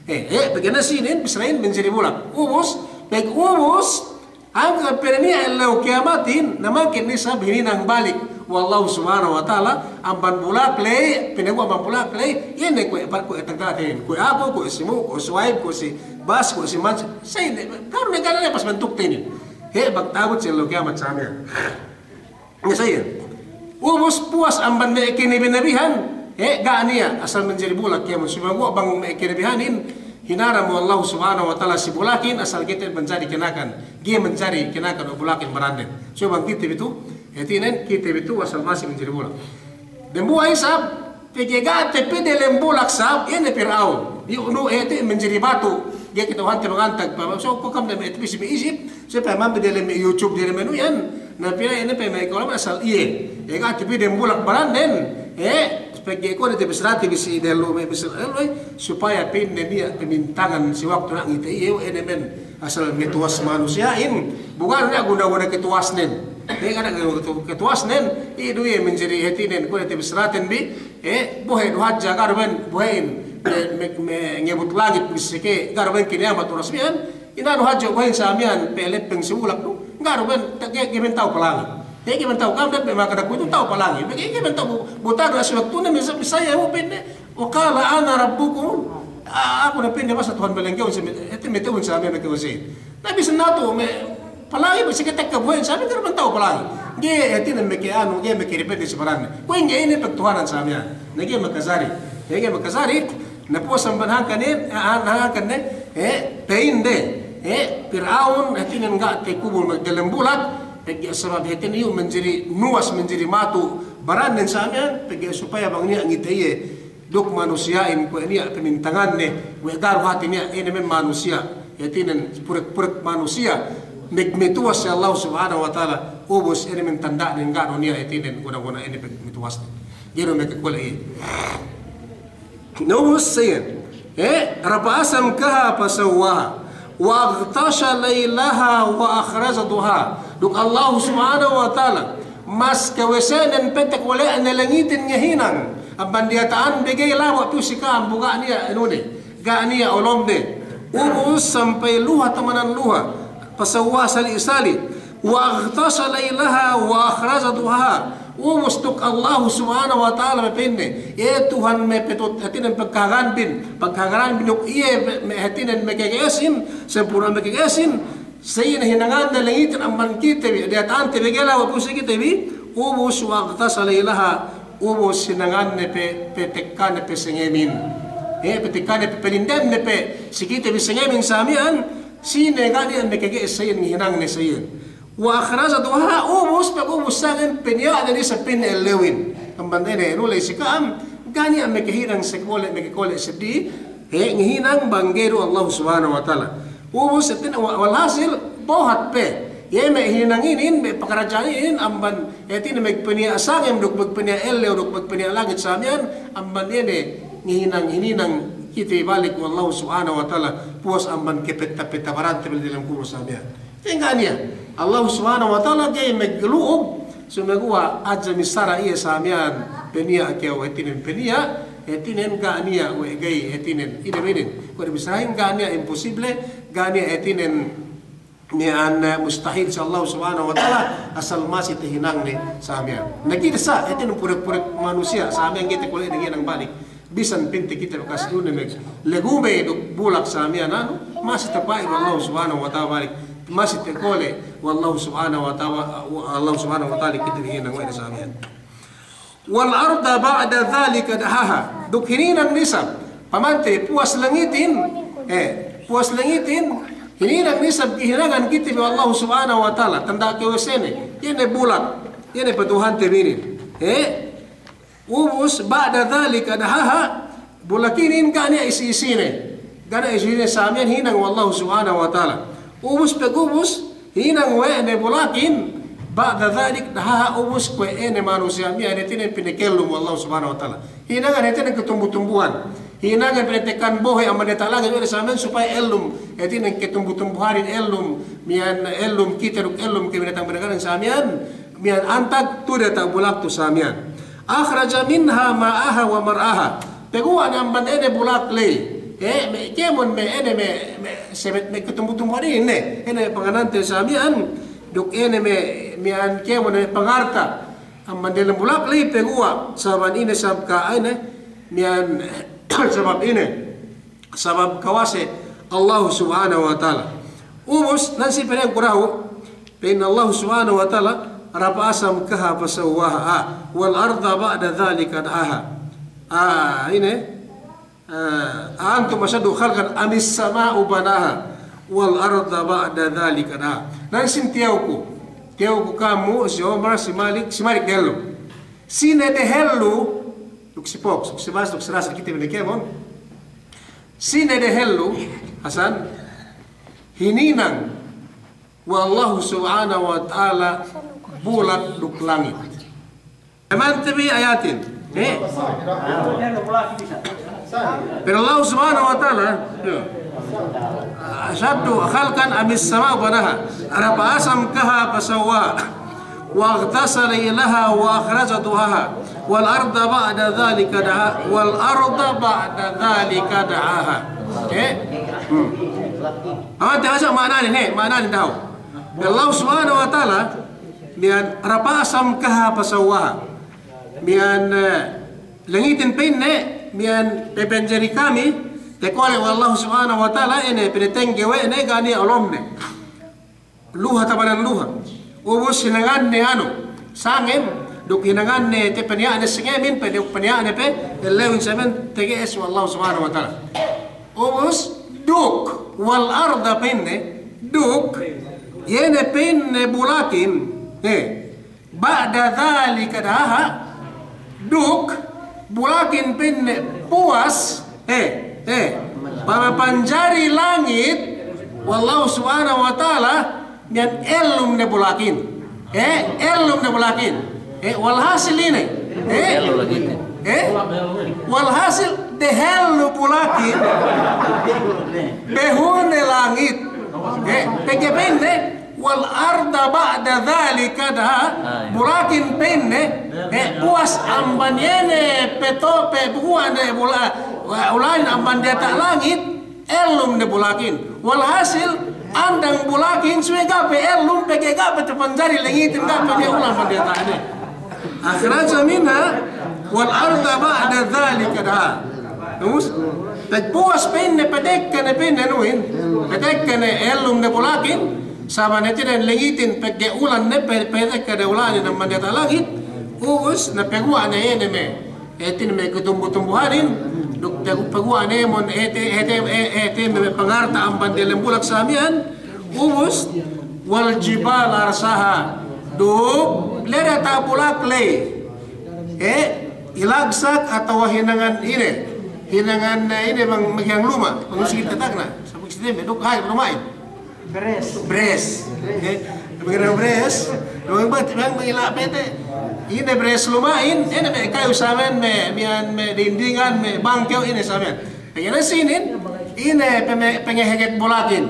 Eh, eh, pegge' ne sinin, bissarahin manjari bulak. Ubus, pegge' ubus, hangkan pa'inne niya' ellew kiyamatin, na mangkin isab hininang balik we' Allahu Subhanahu wa Ta'ala, amban bulak ley, pinaguwa' amban bulak ley, iye ne kuwe', kuwe' tagdaten, kuwe' aku, kuwe' si Mu', kuwe' Suwaib, kuwe' si Bas, kuwe' si Mans, sa inin, ka'am ne ga' ne pas bantukte inin. He, bang ta'abut si ellew kiyamat sa miya'an. Sa iyan. Ubus puwas amban me' kenabi-nabihan, he, ga' niya', asal manjari bulak kēmon. Sumeguwa' bang me' kenabihanin, hinaram we' Allahu Subhanahu wa Ta'ala si bulakin, asal ga'i te manjari kinakan. Ga'i manjari kinakan we' bulakin baranden. So bang kite bi tu, hātinen kite bi tu asal masi manjari bulak. Dambuwa' isab, Pegge' ga' tapī delem bulak sab, iye ne Pir'aun. Iyu' nu, eh, te' manjari batu. Ga'i kata'uhante bang antag, pa-, so, ko' kam dem, eh, tapī si me' Egypt, so, pa'ambi delem YouTube, delem anu iyan. Na pila iye ne pe me' ka'ulama'an asal iye. Eh, ga' tapī delem bulak barannen. Eh, pegge' ko' ne te' bissarate bi si dellu me' bissara, eh, supaya pa'inne niya' pamintangan si waktu na ngite iye, eh, ne men. Asal matuwas manusiya'in, bu ga' niya' guna-guna katuwasnen. He, ga' niya' guna-guna katuwasnen, iye du iye manjari hātinen, kuwe' te bissaraten bi, he, bohe' du hadja, ga' du ben, bohe'in, me', me', me' ngebut langit, bissike, ga' du ben kiyamat oras miya'an, ina du hadja bohe'in sa miya'an, pe leppeng si bulak du, ga' du ben, ta-, ga'i, ga'i ben ta'u palangin. He, ga'i ben ta'u kam, pe makadaku itu ta'u palangin. Ga'i, ga'i ben ta'u bu-, buta du si waktune, misa-, misaya mu pa'inne, Wa qala ana rabbukum, a-, aku ne pa'inne masa Tuhan malengke'un si me', hāti me' ta'un sa me' makewase. Na bisan natu' me' palagi me' seke tekka bohe'in sa me' ga' du ben ta'u palagi. Ga'i hātinen meke anu, ga'i meke depende si baranne. Kuwe' ga'i inin pagtuhanan sa miya'an. Na ga'i makajari. Na ga'i makajari. Na puwas amban hangkan ne, eh, hangkan ne, eh, pa'inde, eh, Pir'aun, hātinen ga' takubul me' delem bulak, pegge' sabab hātinen iyu' manjari nuwas manjari matu barannen sa miya'an, pegge' supaya bang niya' ngite iye, duk manusiya'in kuwe' niya' pamintanganne, we' ga' du hāti niya', ine men manusiya', hātinen purek-purek manusiya', magmatuwas si Allah Subhanahu wa Ta'ala, ubus ine men tanda'nen ga' du niya' hātinen guna-guna ine magmatuwasne. Ga'i du makakole' iye. Na ubus sa iyan, eh, rafa'a samkaha fasawwaha, wa aghtasha laylaha wa akhraja duhaha. Duk Allah Subhanahu wa Ta'ala, mas kawesenen pe takole'ne langitin ngahinang, amban diyata'an be ga'i lawa' piyu si ka'am bu ga' niya' anune, ga' niya' olomne. Ubus sampay luha tamanan luha, fasawwaha sali'-sali'. Wa aghtasha laylaha wa akhraja duhaha. Ubus duk Allah Subhanahu wa Ta'ala pa'inne, iye Tuhan me' petut hātinen pagkahagaranbin, pagkahagaranbin duk iye me', me' hātinen makage'esin, sempurna makage'esin, sa iye ne hinanganne langitin amban kite bi, diyata'ante bi ga'i lawa' piyu si kite bi, ubus wa aghtasha laylaha, ubus hinanganne pe, patekkanne pe sangemin. Eh, patekkanne pe, palindemne pe si kite bi sangemin sa miya'an, sine ga' niya' makage'es sa iyan ngahinangne sa iyan. Wa akhraja duhaha, ubus pag ubus sangem piniya'nen isab pa'inne ellewin. Amban ine, nu la'i si ka'am, ga' niya' makahinang sakole', makakole' seddili, he, ngahinang bang ga'i du Allah Subhanahu wa Ta'ala. Ubus hātinen, wa-, walhasil, bohat pe. Iye me' hinang inin, me' pakaradja'an inin, amban, hātinen magpaniya' sangem duk magpaniya' ellew duk magpaniya' langit sa miya'an, amban ine, ngahinang, hininang kite balik we' Allah Subhanahu wa Ta'ala, puwas amban kapetta-petta barante bi delem kubul sa miya'an. Ga' niya'. Allah Subhanahu wa Ta'ala ga'i maglu'ub, sumeguwa' hadja missara iye sa miya'an, paniya' kew hātinen paniya', hātinen ga' niya' we' ga'i hātinen, ine be inin. Kuwe' bissarahin ga' niya' imposible, ga' niya' hātinen miya'an, eh, mustahil si Allah Subhanahu wa Ta'ala, asal masi tahinangne sa miya'an. Na kite sa, hātinen purek-purek manusiya', sa miya'an ga'i takole'ne ngahinang balik. Bisan pa'inte kite bakas ine me' legumey duk bulak sa miya'an anu, masi tapa'i we' Allah Subhanahu wa Ta'ala balik. Masi takole' we' Allah Subhanahu wa Ta'ala, we' Allah Subhanahu wa Ta'ala kite hinang we' ne sa miya'an. Wal arda ba'da dhalika dahaha. Duk hininang ne isab, pamante puwas langitin, eh, puwas langitin, hininang ne isab hinangan kite bi we' Allah Subhanahu wa Ta'ala, tanda' kawesene, iye ne bulak, iye ne patuhante bi inin. Eh, Ubus, ba'da dhalika dahaha, bulak inin ga' niya' isi-isine. Ga' niya' isi-isine sa miya'an hinang we' Allahu Subhanahu wa Ta'ala. Ubus pag ubus, hinang we' ne bulakin, ba'da dhalik dahaha ubus kuwe' ine manusiya' miya'an hātinen pinakellum we' Allahu Subhanahu wa Ta'ala. Hinangan hātinen katumbu-tumbuhan. Hinangan pinatekkahan bohe' amban diyata' langit we' ne sa miya'an supaya ellum. Hātinen katumbu-tumbuhanin ellum. Miya'an ellum kite duk ellum kabinatang-binatangan sa miya'an. Miya'an antag tu'u diyata' bulak tu sa miya'an. Akhraja minha ma'aha wa mar'aha. Paguwa' ne amban ine bulak ley. Eh, me' kēmon me' ine me', me' sebet me' katumbu-tumbuhan inin ne. Ine panganante sa miya'an. Duk ine me', miya'an kēmon me' pangarta. Amban delem bulak ley paguwa'. Sabab ine sabab ka ine. Miya'an sabab ine. Sabab kawase Allahu Subhanahu wa Ta'ala. Ubus, nan si pa'in ku dahu', pa'in Allahu Subhanahu wa Ta'ala, rafa'a samkaha fasawwaha, ah, wal arda ba'da dhalika dahaha. Ah, ine, ah, a antum ashaddu khalqan amis sama'u banaha, wal arda ba'da dhalika dahaha. Nan sin tiyaw ku, tiyaw ku kamu, si Omar, si Malik, si Malik dehellu. Sine dehellu, Duk si Fox, duk si Bass, duk si Russell, kite bi ne kēmon. Sine dehellu, Hasan, hininang we' Allahu Subhanahu wa Ta'ala bulak duk langit. Payamante bi ayatin. Eh? Pero Allahu Subhanahu wa Ta'ala, ya. Ashaddu khalqan amis sama'u banaha. Rafa'a samkaha fasawwaha. Wa aghtasha laylaha wa akhraja duhaha. Wal arda ba'da dhalika dahaha. Wal arda ba'da dhalika dahaha. Eh? Hmm. Payamante bi ma'ananen, eh, ma'ananen dahu. Allahu Subhanahu wa Ta'ala, miya'an rafa'a samkaha fasawwaha. Miya'an, eh, langitin pa'inne, miya'an papanjari kami, takole we' Allahu Subhanahu wa Ta'ala, ine pinatengge we' ne ga' niya' olomne. Luha tabanan luha. Ubus hinanganne anu, sangem, duk hinanganne te paniya'ne sangemin, pa'inne paniya'ne pe, ellewin samen, tage'es we' Allahu Subhanahu wa Ta'ala. Ubus, duk, wal arda pa'inne, duk, iye ne pa'inne bulakin, eh, ba'da dhalika dahaha, duk, bulakin pa'inne puwas, eh, eh, pamapanjari langit, we' Allahu Subhanahu wa Ta'ala, miya'an ellum ne bulakin. Eh, ellum ne bulakin. Eh, walhasil ine. Eh, eh, walhasil dehellu bulakin. Behu ne langit. Eh, pegge' pa'inne, wal arda ba'da dhalika dahaha, bulakin pa'inne, eh, puwas amban iye ne petope buwa ne bula-, ulanin amban diyata' langit, ellum ne bulakin. Walhasil, andang bulakin, suwe' ga' pe ellum, pegge' ga' pe tapanjari langitin, ga' pe niya' ulan amban diyata'ne. Akhraja minha, wal arda ba'da dhalika dahaha. Ubus, pagpuwas pa'inne, patekka ne pa'inne nuhin, patekka ne ellum ne bulakin, sabab ne hātinen langitin pegge' ulan ne, pe-, patekka ne ulanin amban diyata' langit, ubus, na paguwa' ne iye ne me', hātinen me' katumbu-tumbuhanin, duk pagu-, paguwa' ne mon hāti, hāti, hāti me' pangarta' amban diyalem bulak sa miya'an, ubus, wal jibala arsaha, duk la'i diyata' bulak la'i. Eh, ilagsak atawa hinangan ine. Hinangan, eh, ine bang, bang yang luma'. Bang usik kita tagna'. Sabab sine me' duk hay luma'in. Bres. Bres. Eh, bang hinangan bres. Bang, bang, bang ila' pete. Ine bres luma'in, ine me' kayu samen, me', miya'an me' dindingan, me' bangkew ine samen. Pegge' ne sinin, ine peme-, pengeheket bulakin.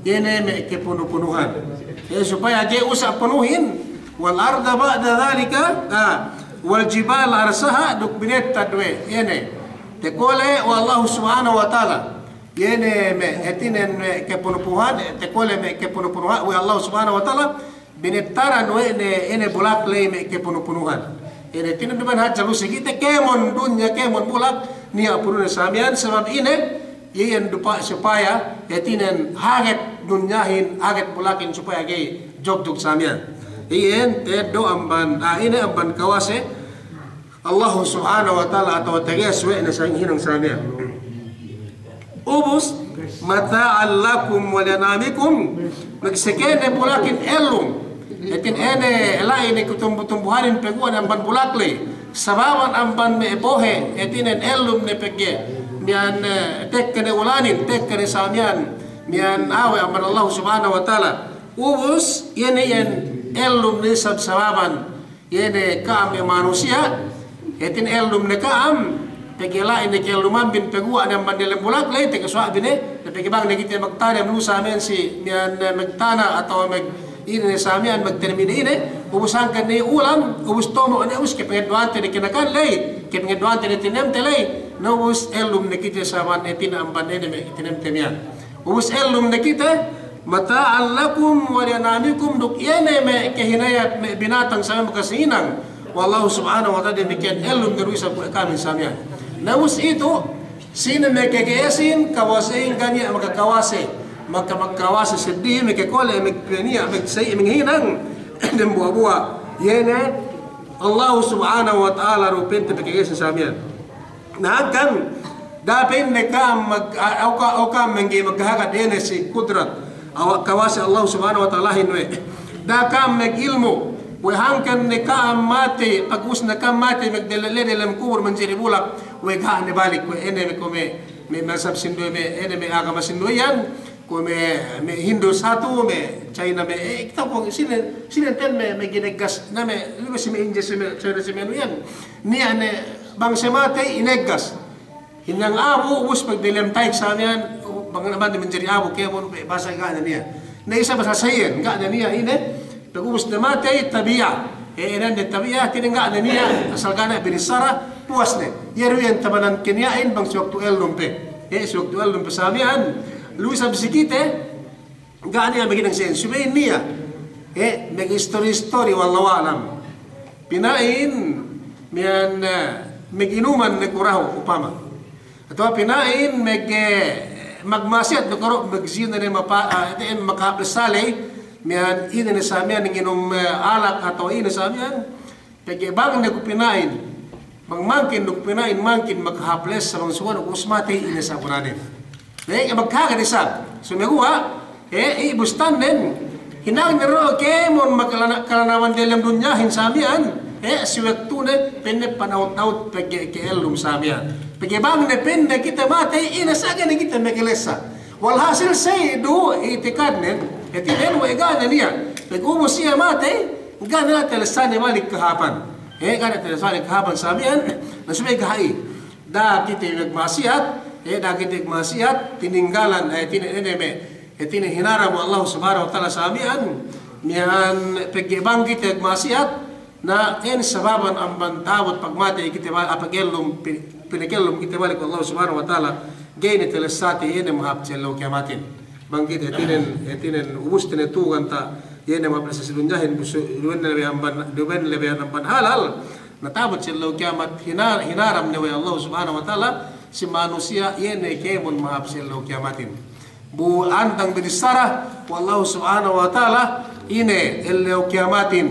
Ine me' kepunu-punuhan. Eh, supaya ga'i usa' punuhin, wal arda ba'da dhalika, ah, wal jibala arsaha, duk binettad we', ine. Takole we' Allahu Subhanahu wa Ta'ala. Ine me' hātinen me' kepunu-punuhan, takole me' kepunu-punuhan we' Allahu Subhanahu wa Ta'ala. Binettaran we' ne, ine bulak la'i me' kepunu-punuhan. Ine hātinen duma'in hadja lu si kite kēmon dunya, kēmon bulak, niya' punune sa miya'an, sabab ine, iyan dupa supaya, hātinen haget dunyahin, haget bulakin supaya ga'i jogjog sa miya'an. Iyan, teddo' amban, ah, ine amban kawase, Allahu Subhanahu wa Ta'ala atawa tages we' ne sa hinang sa miya'an. Ubus, mata'an lakum wa li an'amikum, magseke ne bulakin ellum. Hātin ine la'i ne katumbu-tumbuhanin paguwa' ne amban bulak la'i. Sababan amban me' bohe', hātinen ellum ne pegge'. Miya'an, eh, tekka ne ulanin, tekka ne sa miya'an. Miya'an awe' amban Allahu Subhanahu wa Ta'ala. Ubus, iye ne iyan ellum ne sab-, sababan. Iye ne ka'am me' manusiya', hātin ellum ne ka'am, pegge' la'i ne ka'ellumambin paguwa' ne amban diyalem bulak la'i, takasuwa' bi ne, na pegge' bang ne kite magtanem lu sa miya'an si, miya'an, eh, magtana' atawa mag-, ine ne sa miya'an magtanem ine, ubus hangkan ne ulan, ubus tomo' ne, ubus kapangeddo'ante ne kinakan la'i, kapangeddo'ante ne tinayamte la'i, na ubus ellum ne kite sa miya'an, eh, hātin amban ine me' tinayamte miya'an. Ubus ellum ne kite, mata'an lakum wa li an'amikum, duk iye ne me' kahinayat me' binatang sa miya'an bakas hinang we' Allahu Subhanahu wa Ta'ala, damikkiyan ellum ne du isab kuwe' kami sa miya'an. Na ubus itu, sine me' kage'esin, kawasehin ga' niya' makakawase, maka-, makakawase seddili, me' kakole, me' peniya', me' sa'i, me' hinang, dambuwa'-buwa'. Iye ne, Allahu Subhanahu wa Ta'ala du pa'inte me' kage'esin sa miya'an. Na hangkan, da'a pa'inne ka'am mag-, a-, o ka-, o ka'am mangga'i maghagad ine si kudrat, awa' kawase Allahu Subhanahu wa Ta'alahin we'. Da'a ka'am magilmu', Kuwe' hangkan ne ka'am matey, pag ubus ne ka'am matey, magdele-, ley delem kubul manjari bulak, we' ga' ne balik, kuwe' ine me' kuwe' me', me' mazhab sinduwe me', ine me' agama sinduwe iyan, kuwe' me', me' Hindu satu, me' China me', eh, kite kuwe' sine, sine ten me', me' gineggas, na me', luwe si me' India si me', China si me' anu iyan. Niya' ne, bang siye matey, ineggas. Hinang abu, ubus pagdelem tahik sa miya'an, bang naman ne manjari abu kēmon, bahasa ga' ne niya'. Na isab bahasa sayen, ga' ne niya' ine, pag ubus ne matey tabiya'. Eh, ine ne tabiya', hātinen ga' ne niya', asal ga' ne binissara, puwas ne. Iye du iyan tamanan keniya'in bang si waktu ellum pe. Eh, si waktu ellum pe sa miya'an, luwi isab si kite, ga' niya' maghinang siyen, subey niya'. Eh, mag-istori-istori, wallahu a'lam. Pina'in, miya'an, eh, mag-inuman ne kurahu, upama. Atawa pina'in, mag-, eh, magma'asiyat ne kurahu, magzina ne mapa-, ah, ite makahāp lessa ley, miya'an ine ne sa miya'an nginum, eh, alak atawa ine sa miya'an. Pegge' bang ne ku pina'in, bang mangkin ne ku pina'in, mangkin makahāp lessa bang suwan ku ubus matey ine sa gunanen. Pegge' magkahagad isab. Sumeguwa', eh, i' bustannen, hinang ne du kēmon makalana-, kalanawan delem dunyahin sa miya'an, eh, si waktune, pa'inne panawut-nawut pegge' ka'ellum sa miya'an. Pegge' bang ne pa'inne kite matey, ine sa ga'i ne kite makalessa. Walhasil sey du itikadnen, hātinen we' ga' ne niya'. Pegge' ubus iye matey, ga' ne talessane balik kahāpan. Eh, ga' ne talessane kahāpan sa miya'an, na subey ga'i. Da'a kite magma'asiyat, eh, da'a kite magma'asiyat, tininggalan, eh, hātinen ine me', eh, hātinen hinaram we' Allahu Subhanahu wa Ta'ala sa miya'an, miya'an pegge' bang kite magma'asiyat, na iyan sababan amban ta'abut pagmatey kite ba-, ah, pagellum, pi-, pinakellum kite balik we' Allahu Subhanahu wa Ta'ala, ga'i ne talessate iye ne mahāp si ellew kiyamatin. Bang kite hātinen, hātinen ubus tine tu'u ganta', iye ne mahāp lessa si dunyahin, busu-, duwen ne lebe amban, duwen lebe amban halal, na ta'abut si ellew kiyamat, hina-, hinaram ne we' Allahu Subhanahu wa Ta'ala, si manusiya' iye ne kēmon mahāp si ellew kiyamatin. Bu antang binissara we' Allahu Subhanahu wa Ta'ala, ine ellew kiyamatin,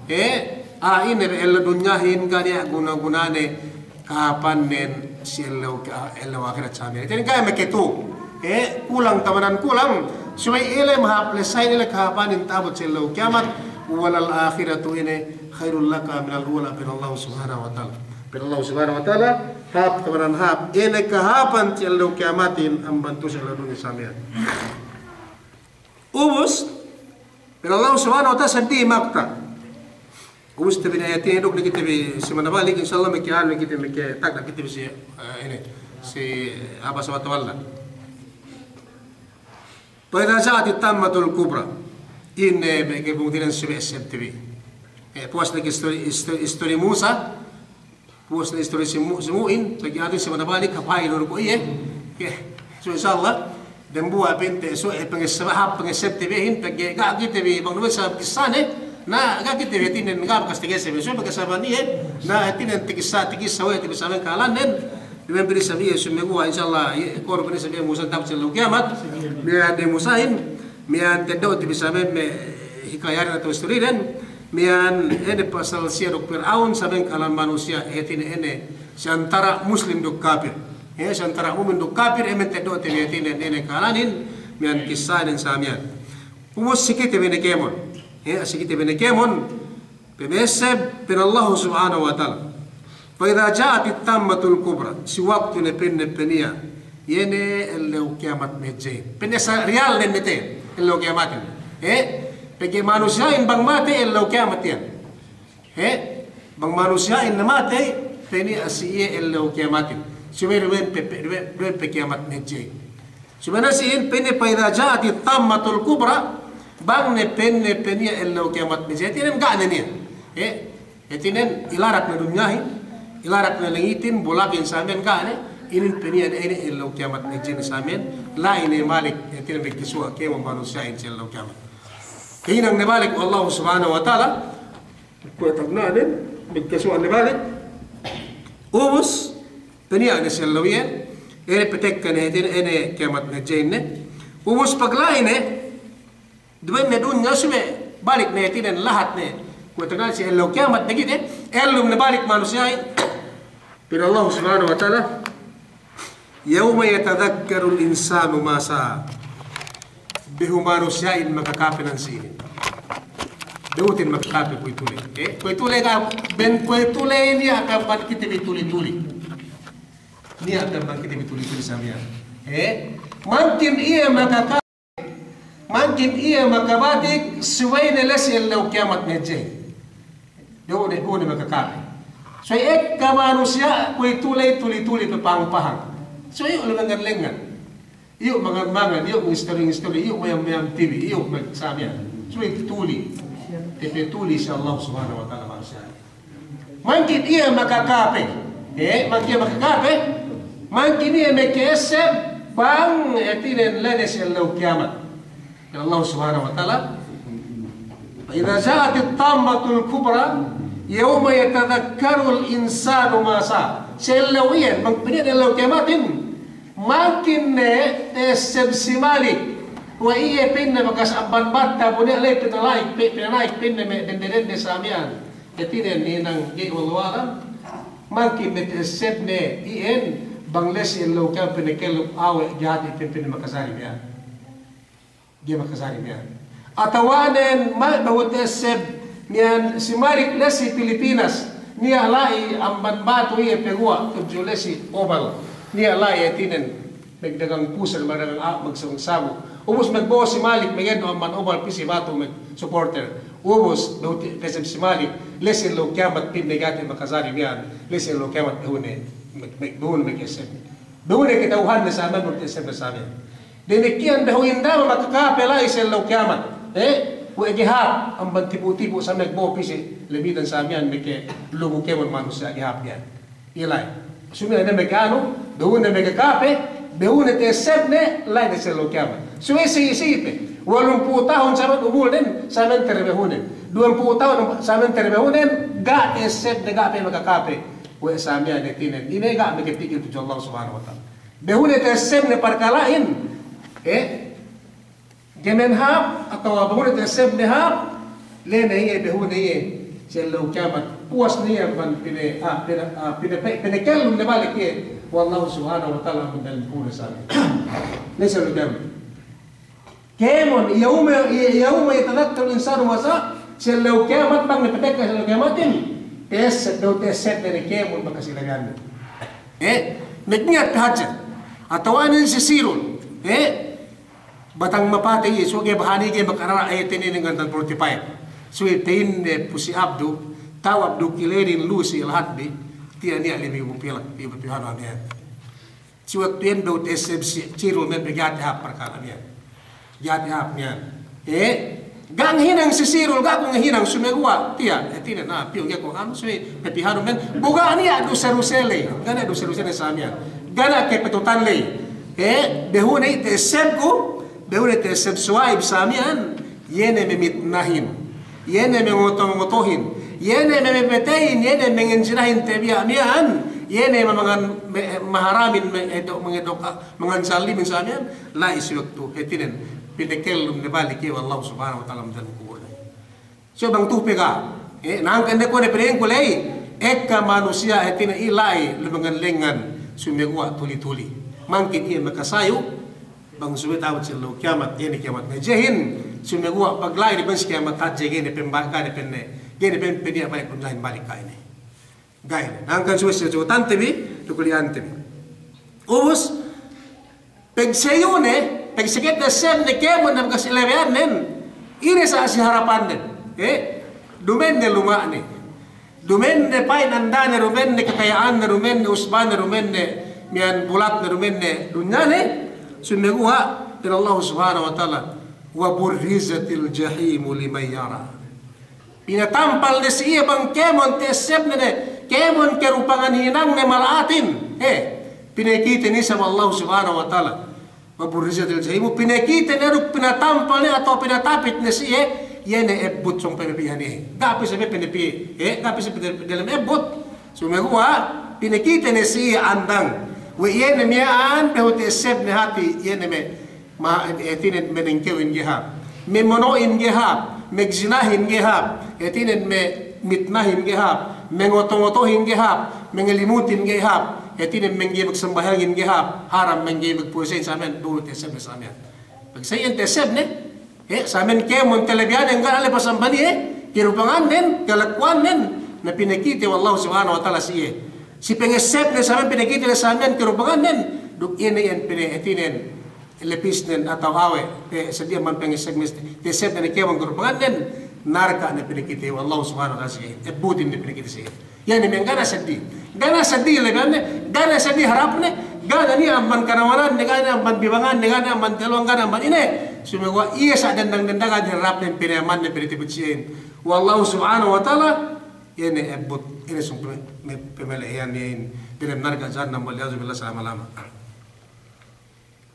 eh, ah, ine ellew dunyahin ga' niya' guna-gunane, kahāpannen si ellew ka-, ellew ahirat sa miya'an. Hātinen ga'i makatu'u. Eh, kulang tamanan kulang. Subey iye le mahāp lessahin iye le kahāpanin ta'abut si ellew kiyamat. Walal akhiratu ine khairul laka minal ula, pa'in Allahu Subhanahu wa Ta'ala. Pa'in Allahu Subhanahu wa Ta'ala, hāp tamanan hāp. Ine kahāpan si ellew kiyamatin amban tu'u si ellew dunya sa miya'an. Ubus, pa'in Allahu Subhanahu wa Ta'ala seddili makta'. Ubus te bi ne ayatin duk ne kite bi simana balik, insya Allah meke anu kite, meke tagna' kite bi si, eh, ine, si Aba Sabata Walla. Fa idha ja'atit tammatul kubra. Ine meke bung dinan si B S M T V. Eh, puwas ne istori, istori, istori Musa. Puwas ne istori si Mu-, si Mu'in, pegge' atu simana balik, hāp ilu du ko' iye. Ke, so insya Allah, dembuwa' pinte, so, eh, pangesseb, hāp pangesseb te bi hin, pegge' ga' kite bi, bang duwe sa kissane, na ga' kite bi hātinen, ga' bakas takesseb, so, pegge' saban iye, na hātinen takissa, takissa we' te bi saban kahalannen, duwe bi saban iye, sumeguwa', insya Allah, iye, kor bi saban iye, Musa ta'abut si ellew kiyamat, miya'an de Musahin, miya'an teddo' te bi saban me' hikayahin atawa istoriden, miya'an ine pasal siye duk Pir'aun, saban kahalan manusiya', hātinen ine, si antara' muslim duk kapir. Eh, si antara' mu'min duk kapir, eh, miya'an teddo' te bi hātinen ine kahalanin, miya'an kissanen sa miya'an. Ubus si kite bi ne kēmon. Eh, si kite bi ne kēmon, pamesseb, pa'in Allahu Subhanahu wa Ta'ala. Fa idha ja'atit tammatul kubra, si waktu ne pa'inne pe niya', iye ne ellew kiyamat mahadjehin. Pa'inne sa riyal ne mete, ellew kiyamatin. Eh, pegge' manusiya'in bang matey ellew kiyamat iyan. Eh, bang manusiya'in ne matey, pa'inne si iye ellew kiyamatin. Subey duwen pe, pe, duwen, duwen pe kiyamat mahadjehin. Subey ne si in, pa'inne fa idha ja'atit tammatul kubra, bang ne pa'inne pe niya' ellew kiyamat mahadjehin, hātinen ga' ne niya'. Eh, hātinen ilarak ne dunyahin, ilarak ne langitin, bulakin sa miya'an ga' ne, inin pe niya' ne ine ellew kiyamat mahadjehin sa miya'an, la'i ne balik, hātinen magkasuwa' kēmon manusiya'in si ellew kiyamat. Kahinang ne balik we' Allahu Subhanahu wa Ta'ala, kuwe' tagna'nen, magkasuwa' ne balik. Ubus, pe niya' ne si ellew iyan, ine patekka ne hātinen, ine kiyamat mahadjehin ne. Ubus pagla'i ne, duwen ne dunya subey balik ne hātinen lahat ne. Kuwe' tagna'nen si ellew kiyamat ne kite, ellum ne balik manusiya'in. Pa'in Allahu Subhanahu wa Ta'ala, yawma yatadhakkarul insanu ma sa'a. Behu manusiya'in makakapinan si inin. Behu te makakape kuwe'itu ley. Eh, kuwe'itu ley ga', ben kuwe'itu ley niya' pe amban kite bi tuli-tuli. Niya' pe amban kite bi tuli-tuli sa miya'an. Eh, mangkin iye makakape, mangkin iye makabatik, subey ne la'i si ellew kiyamat ne hadje. Behu ne, behu ne makakape. Subey ekka manusiya' kuwe'itu ley tuli-tuli pe pahang-pahang. Subey iyu' lengngan-lengngan. Iyu' mangan-mangan, iyu' ngistori-ngistori, iyu' mayam-mayam T V, iyu' mag-, sa miya'an. Subey tuli. Tepe tuli si Allah Subhanahu wa Ta'ala manusiya'. Mangkin iye makakape. Eh, mangkin iye makakape. Mangkin iye maka'esseb bang, hātinen la'i ne si ellew kiyamat. Pa'in Allah Subhanahu wa Ta'ala, فإذا جاءت الطامة الكبرى يوم يتذكر الإنسان ما سعى. Si ellew iyan, bang pa'in ellew kiyamatin, mangkin ne ta'esseb si Malik. We' iye pa'inne bakas amban bata bu niya' la'i pinala'ik, pe-, pinala'ik pa'inne me' dende-dende sa miya'an. Hātinen hinang ga'i, wallahu a'lam. Mangkin ne ta'esseb ne iyan, bang la'i si ellew kiyamat pinakellum awe' gati' pe pa'inne makajari miya'an. Ga'i makajari miya'an. Atawanen ma-, behu ta'esseb miya'an si Malik la'i si Pilipinas. Niya' la'i amban batu iye paguwa' tudju la'i si Oval. Niya' la'i hātinen magdagang pusa, magdagang a-, magsabu-sabu. Ubus magbo'o si Malik mageddo' amban Oval pī si batu mag-, supporter. Ubus behu ta'esseb si Malik la'i si ellew kiyamat pa'inne gati' makajari miya'an. La'i si ellew kiyamat behu ne mag-, mag-, behu ne maka'esseb. Behu ne kata'uhanne sa miya'an, behu ta'essebne sa miya'an. Damikkiyan behu inda' makakape la'i si ellew kiyamat. Eh, we' ga'i hāp, amban tipu'-tipu' sa miya'an, bo'o pī si lamitan sa miya'an, meke lugu kēmon manusiya' ga'i hāp miya'an. Iye la'i. Subey ne meke anu, behu ne makakape, behu ne ta'essebne, la'i ne si ellew kiyamat. Subey si, si pe. Walumpū' tahun sa miya'an umulnen, sa miya'an tarbehunen. Duwempū' tahun sa miya'an tarbehunen, ga' ta'essebne, ga' pe makakape. We' sa miya'an hātinen. Ine, ga' makapikil tudju Allah Subhanahu wa Ta'ala. Behu ne ta'essebne parkala'in, eh, ga'i ne hāp, atawa behu ne ta'essebne hāp, la'i ne iye, behu ne iye si ellew kiyamat, puwas ne iye amban pina-, ah, pina-, ah, pina-, pinakellum ne balik iye we' Allah Subhanahu wa Ta'ala amban dalem kubul sa miya'an. La'i si ellew kiyamat. Kēmon, يوم، يوم يتذكر الإنسان ما سعى, si ellew kiyamat, bang ne patekka si ellew kiyamatin, ta'esseb, behu ta'essebne ne kēmon bakas ilabihanne. Eh, magniyat hadja. Atawa inin si sirul. Eh, batang mapatey, subey ga'i bahani ga'i makarara, eh, tinin ngantan forty-five. Subey pa'inne pu si Abdu, ta'u Abdu, kilerin lu si lahat bi, tiya' niya' lime ngibu pilak, lime ngibu pilak anu niya'. Si waktu iyan behu ta'esseb si sirul me' pe gati' hāp parkala' miya'an. Gati' hāp miya'an. Eh, ga' ngahinang si sirul, ga' ku ngahinang, sumeguwa' tiya', eh, tiya' ne, na, piyu ga'i ku anu, subey, pe pihanun miya'an. Bu ga' niya' duse-duse ley, ga' niya' duse-duse ley sa miya'an. Ga' niya' kapetutan ley. Eh, behu ne ta'essebku, behu ne ta'esseb Suwaib sa miya'an, iye ne mamitnahin. Iye ne mangoto-ngotohin, iye ne mamepetehin, iye ne manginjinahin tabiya' miya'an, iye ne mamangan me-, maharamin, me-, eddo', mangeddo', ah, mangan salimin sa miya'an, la'i si waktu hātinen pinakellum ne balik iye we' Allah Subhanahu wa Ta'ala amban dalem kubulne. So bang tu'u pe ga', eh, nangkan ne kuwe' ne pa'inku ley, ekka manusiya' hātinen i la'i lumengngan-lengngan, sumeguwa' tuli-tuli. Mangkin iye makasayu, bang subey ta'abut si ellew kiyamat, iye ne kiyamat hadjehin, sumeguwa' pagla'i ne pa'in si kiyamat hadje, ga'i ne pa'in ba-, ga'i ne pa'in ne, ga'i ne pa'in pe niya' balik, pa'in la'i ne balik, ga'i ne. Ga'i ne. Hangkan subey si sutante bi, tukuli'ante bi. Ubus, pagsayune, pagsakite senne kēmon ne bakas ilabeyannen, ine sa' si harapannen. Eh, duma'in ne luma'ne. Duma'in ne pa'in andane, duma'in ne kakaya'anne, duma'in ne usbane, duma'in ne miya'an bulatne, duma'in ne dunyane, sumeguwa' pa'in Allah Subhanahu wa Ta'ala, "Wa burrizatil jahimu liman yara." Pinatampal ne si iye bang kēmon ta'essebne ne, kēmon karupangan hinangne mala'atin. Eh, pinakite ne isab Allah Subhanahu wa Ta'ala. Wa burrizatil jahimu, pinakite ne duk pinatampal ne atawa pinatapit ne si iye, iye ne ebbut sōng pinapi'an iye. Ga' pe isab pinapi', eh, ga' pe isab pinapi' dalem ebbut. Sumeguwa', pinakite ne si iye andang. We' iye ne miya'an, behu ta'essebne hāti, iye ne me', ma-, hātinen manengkewin ga'i hāp. Mamono'in ga'i hāp, magjinahin ga'i hāp, hātinen mamitnahin ga'i hāp, mangoto-ngotohin ga'i hāp, mangalimutin ga'i hāp, hātinen mangga'i magsambahayangin ga'i hāp, haram mangga'i magpuwasahin, samiyan, behu ta'essebne samiyan. Pag sa iyan ta'essebne, eh, samiyan kēmon talabiyanen ga' ne lepas amban iye, Karupangannen, kalekkuwannen, na pinakite we' Allahu Subhanahu wa Ta'ala si iye. Si pangessebne samiyan pinakite ne samiyan karupangannen, duk ine iyan pinahatinen, lepisnen atawa awe', pe seddili amban pangessebne, ta'essebne ne kēmon karupangannen, narka' ne pinakite we' Allahu Subhanahu wa Ta'ala si iye. Ebbutin ne pinakite si iye. Iye ne miya'an ga' ne seddili. Ga' ne seddili lebeyanne, ga' ne seddili harapne, ga' ne niya' amban kanawananne, ga' ne amban bibanganne, ga' ne amban teluwan, ga' ne amban ine. Sumeguwa' iye sa' dendang-dendangan harapne, pinayamanne, pinatiput si iye. We' Allahu Subhanahu wa Ta'ala, iye ne ebbut, iye ne sōng pame-, me-, pamale'an iyan diyalem narka' jahannam, wal iyazu billah, salama-lama.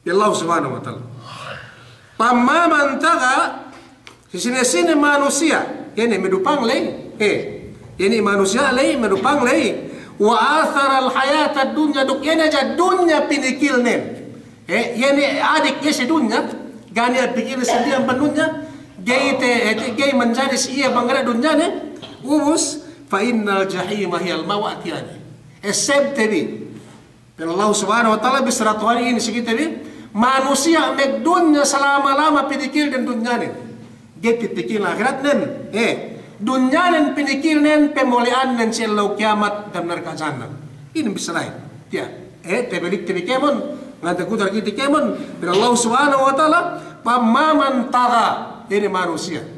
Bi Allah Subhanahu wa Ta'ala. Fa amma man tagha, si sine-sine manusiya', iye ne madupang ley, eh, iye ne manusiya' ley, madupang ley, wa atharal hayatad dunya, duk iye ne hadja dunya pinikilnen. Eh, iye ne adik iye si dunya, ga' niya' pikilne seddili amban dunya, ga'i te-, eh, te-, ga'i manjari si iye bang ga' dunyane, ubus, fa innal jahima hiyal ma'wa, tiya' ne. Essebte bi. Pa'in Allahu Subhanahu wa Ta'ala, bissara Tuhan inin si kite bi, manusiya' magdunya salama-lama pinikilnen dunyanen. Ga'i pikilnen ahiratnen, eh, dunyanen pinikilnen, pamole'annen si ellew kiyamat dem narka' jahannam. Inin bissarahin. Tiya', eh, tabalikte bi kēmon, ngantan kutar kite kēmon, pa'in Allahu Subhanahu wa Ta'ala, fa amma man tagha, inin manusiya'.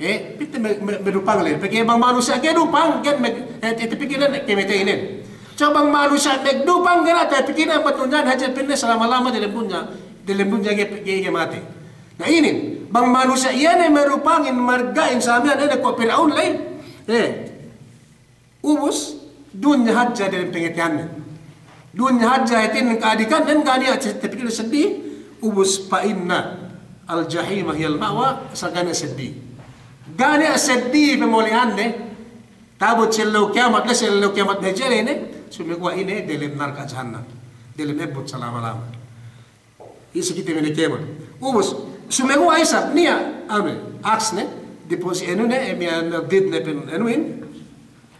Eh, pitu me-, me-, madupang ley. Pegge' bang manusiya' ga'i dupang, ga'i me-, eh, tapikilnen kamateynen. So bang manusiya' magdupang, ga'i ne tapikilne amban dunyanen hadja, pa'inne salama-lama diyalem dunya, diyalem dunya ga'i, ga'i, ga'i matey. Na inin, bang manusiya' iye ne madupangin, marga'in samiyan, iye ne kuwe' Pir'aun ley. Eh, ubus, dunya hadja diyalem pangateyannen. Dunya hadja hātinen ka'adikannen, ga' niya' tapikilne seddili, ubus fa innal jahima hiyal ma'wa, sa' ga' niya' seddili. Ga' niya' seddili pamole'anne, ta'abut si ellew kiyamat, la'i si ellew kiyamat hadja ley ne, sumeguwa' ine diyalem narka' jahannam. Diyalem ebbut salama-lama. Iye si kite bi ne kēmon. Ubus, sumeguwa' isab niya', anu, aksne, dipun si anu ne, eh, miya'an didne pa'in anuhin.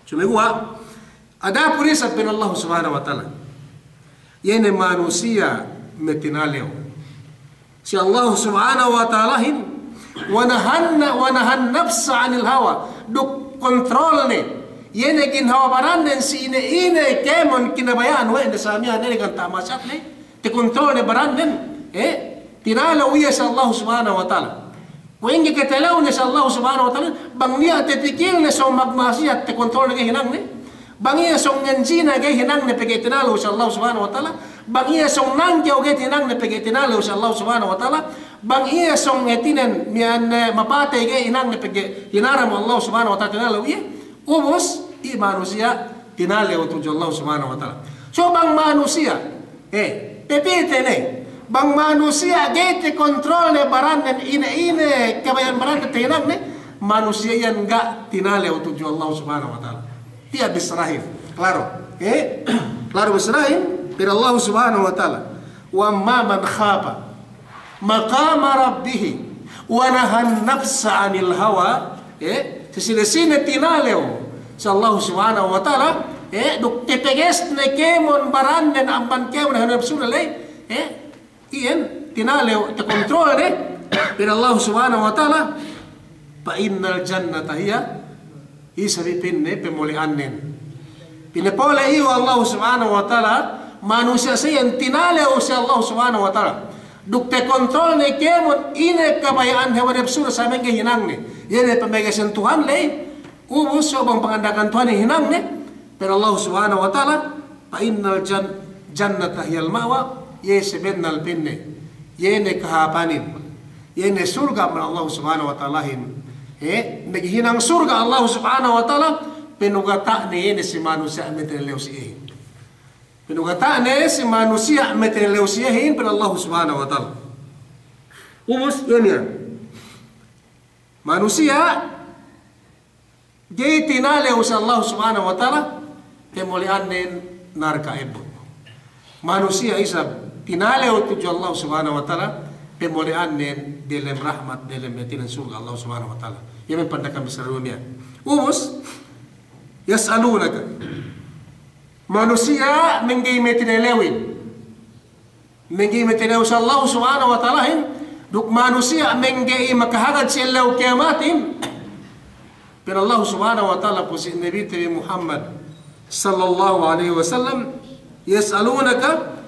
Sumeguwa', adapun isab pa'in Allahu Subhanahu wa Ta'ala. Iye ne manusiya' matinalew si Allahu Subhanahu wa Ta'alahin, wa nahan, wa nahan nafsa 'anil hawa, duk kontrolne iye ne ginhawa barannen si ine-ine kēmon kinabaya'an we' ne samiyan, ine ganta' ma'asiyatne, takontrolne barannen, eh, tinalew iye si Allahu Subhanahu wa Ta'ala. Kuwe' ingge katalewne si Allahu Subhanahu wa Ta'ala, bang niya' tapikilne sōng magma'asiyat, takontrolne ga'i hinangne. Bang iye sōng nganjina, ga'i hinangne pegge' tinalew si Allahu Subhanahu wa Ta'ala. Bang iye sōng nangkew, ga'i hinangne pegge' tinalew si Allahu Subhanahu wa Ta'ala. Bang iye sōng hātinen miya'an, eh, mapatey, ga'i hinangne pegge' hinaram we' Allahu Subhanahu wa Ta'ala, tinalew iye. Ubus, iye manusiya' tinalew tudju Allahu Subhanahu wa Ta'ala. So bang manusiya', eh, pepite ne, bang manusiya' ga'i takontrolne barannen, ine-ine kabaya'an barannen tahinangne, manusiya' iyan ga' tinalew tudju Allahu Subhanahu wa Ta'ala. Tiya' bissarahin. Klaro. Eh? Klaro bissarahin, pa'in Allahu Subhanahu wa Ta'ala. Wa amma man khafa maqama rabbihi wa nahan nafsa 'anil hawa, eh, si sine-sine tinalew si Allahu Subhanahu wa Ta'ala, eh, duk tapagesne kēmon barannen amban kēmon hawa nepsune ley, eh, iyan tinalew, takontrolne, pa'in Allahu Subhanahu wa Ta'ala, fa innal jannata hiya Isab bi pa'inne pamole'annen. Pinapole' iyu Allahu Subhanahu wa Ta'ala, manusiya' sa iyan tinalew si Allahu Subhanahu wa Ta'ala. Duk takontrolne kēmon ine kabaya'an hawa nepsune sa mangga'i hinangne. Iye ne pamegesen Tuhan ley, ubus so bang panganda'akan Tuhan hinangne, pa'in Allahu Subhanahu wa Ta'ala, fa innal jan-, jannata hiyal ma'wa, iye sabennal pa'inne. Iye ne kahāpanin. Iye ne surga' amban Allahu Subhanahu wa Ta'alahin. Eh, maghinang surga' Allahu Subhanahu wa Ta'ala, panugata'ne iye ne si manusiya' matinalew si iyehin. Panugata'ne si manusiya' matinalew si iyehin, pa'in Allahu Subhanahu wa Ta'ala. Ubus, iye ne. Manusiya' ga'i tinalew si Allahu Subhanahu wa Ta'ala, pamole'annen narka' ebbut. Manusiya' isab tinalew tudju Allahu Subhanahu wa Ta'ala, pamole'annen delem rahmat, delem hātinen surga' Allahu Subhanahu wa Ta'ala. Iye me' pandakan bissara dunya. Ubus, yas'alunaka. Manusiya' mangga'i matinalewin. Mangga'i matinalew si Allahu Subhanahu wa Ta'alahin, duk manusiya' mangga'i makahagad si ellew kiyamatin. Pa'in Allah Subhanahu wa Ta'ala pu si Nabi te bi Muhammad sallallahu alaihi wasallam, "Yas'alunaka,"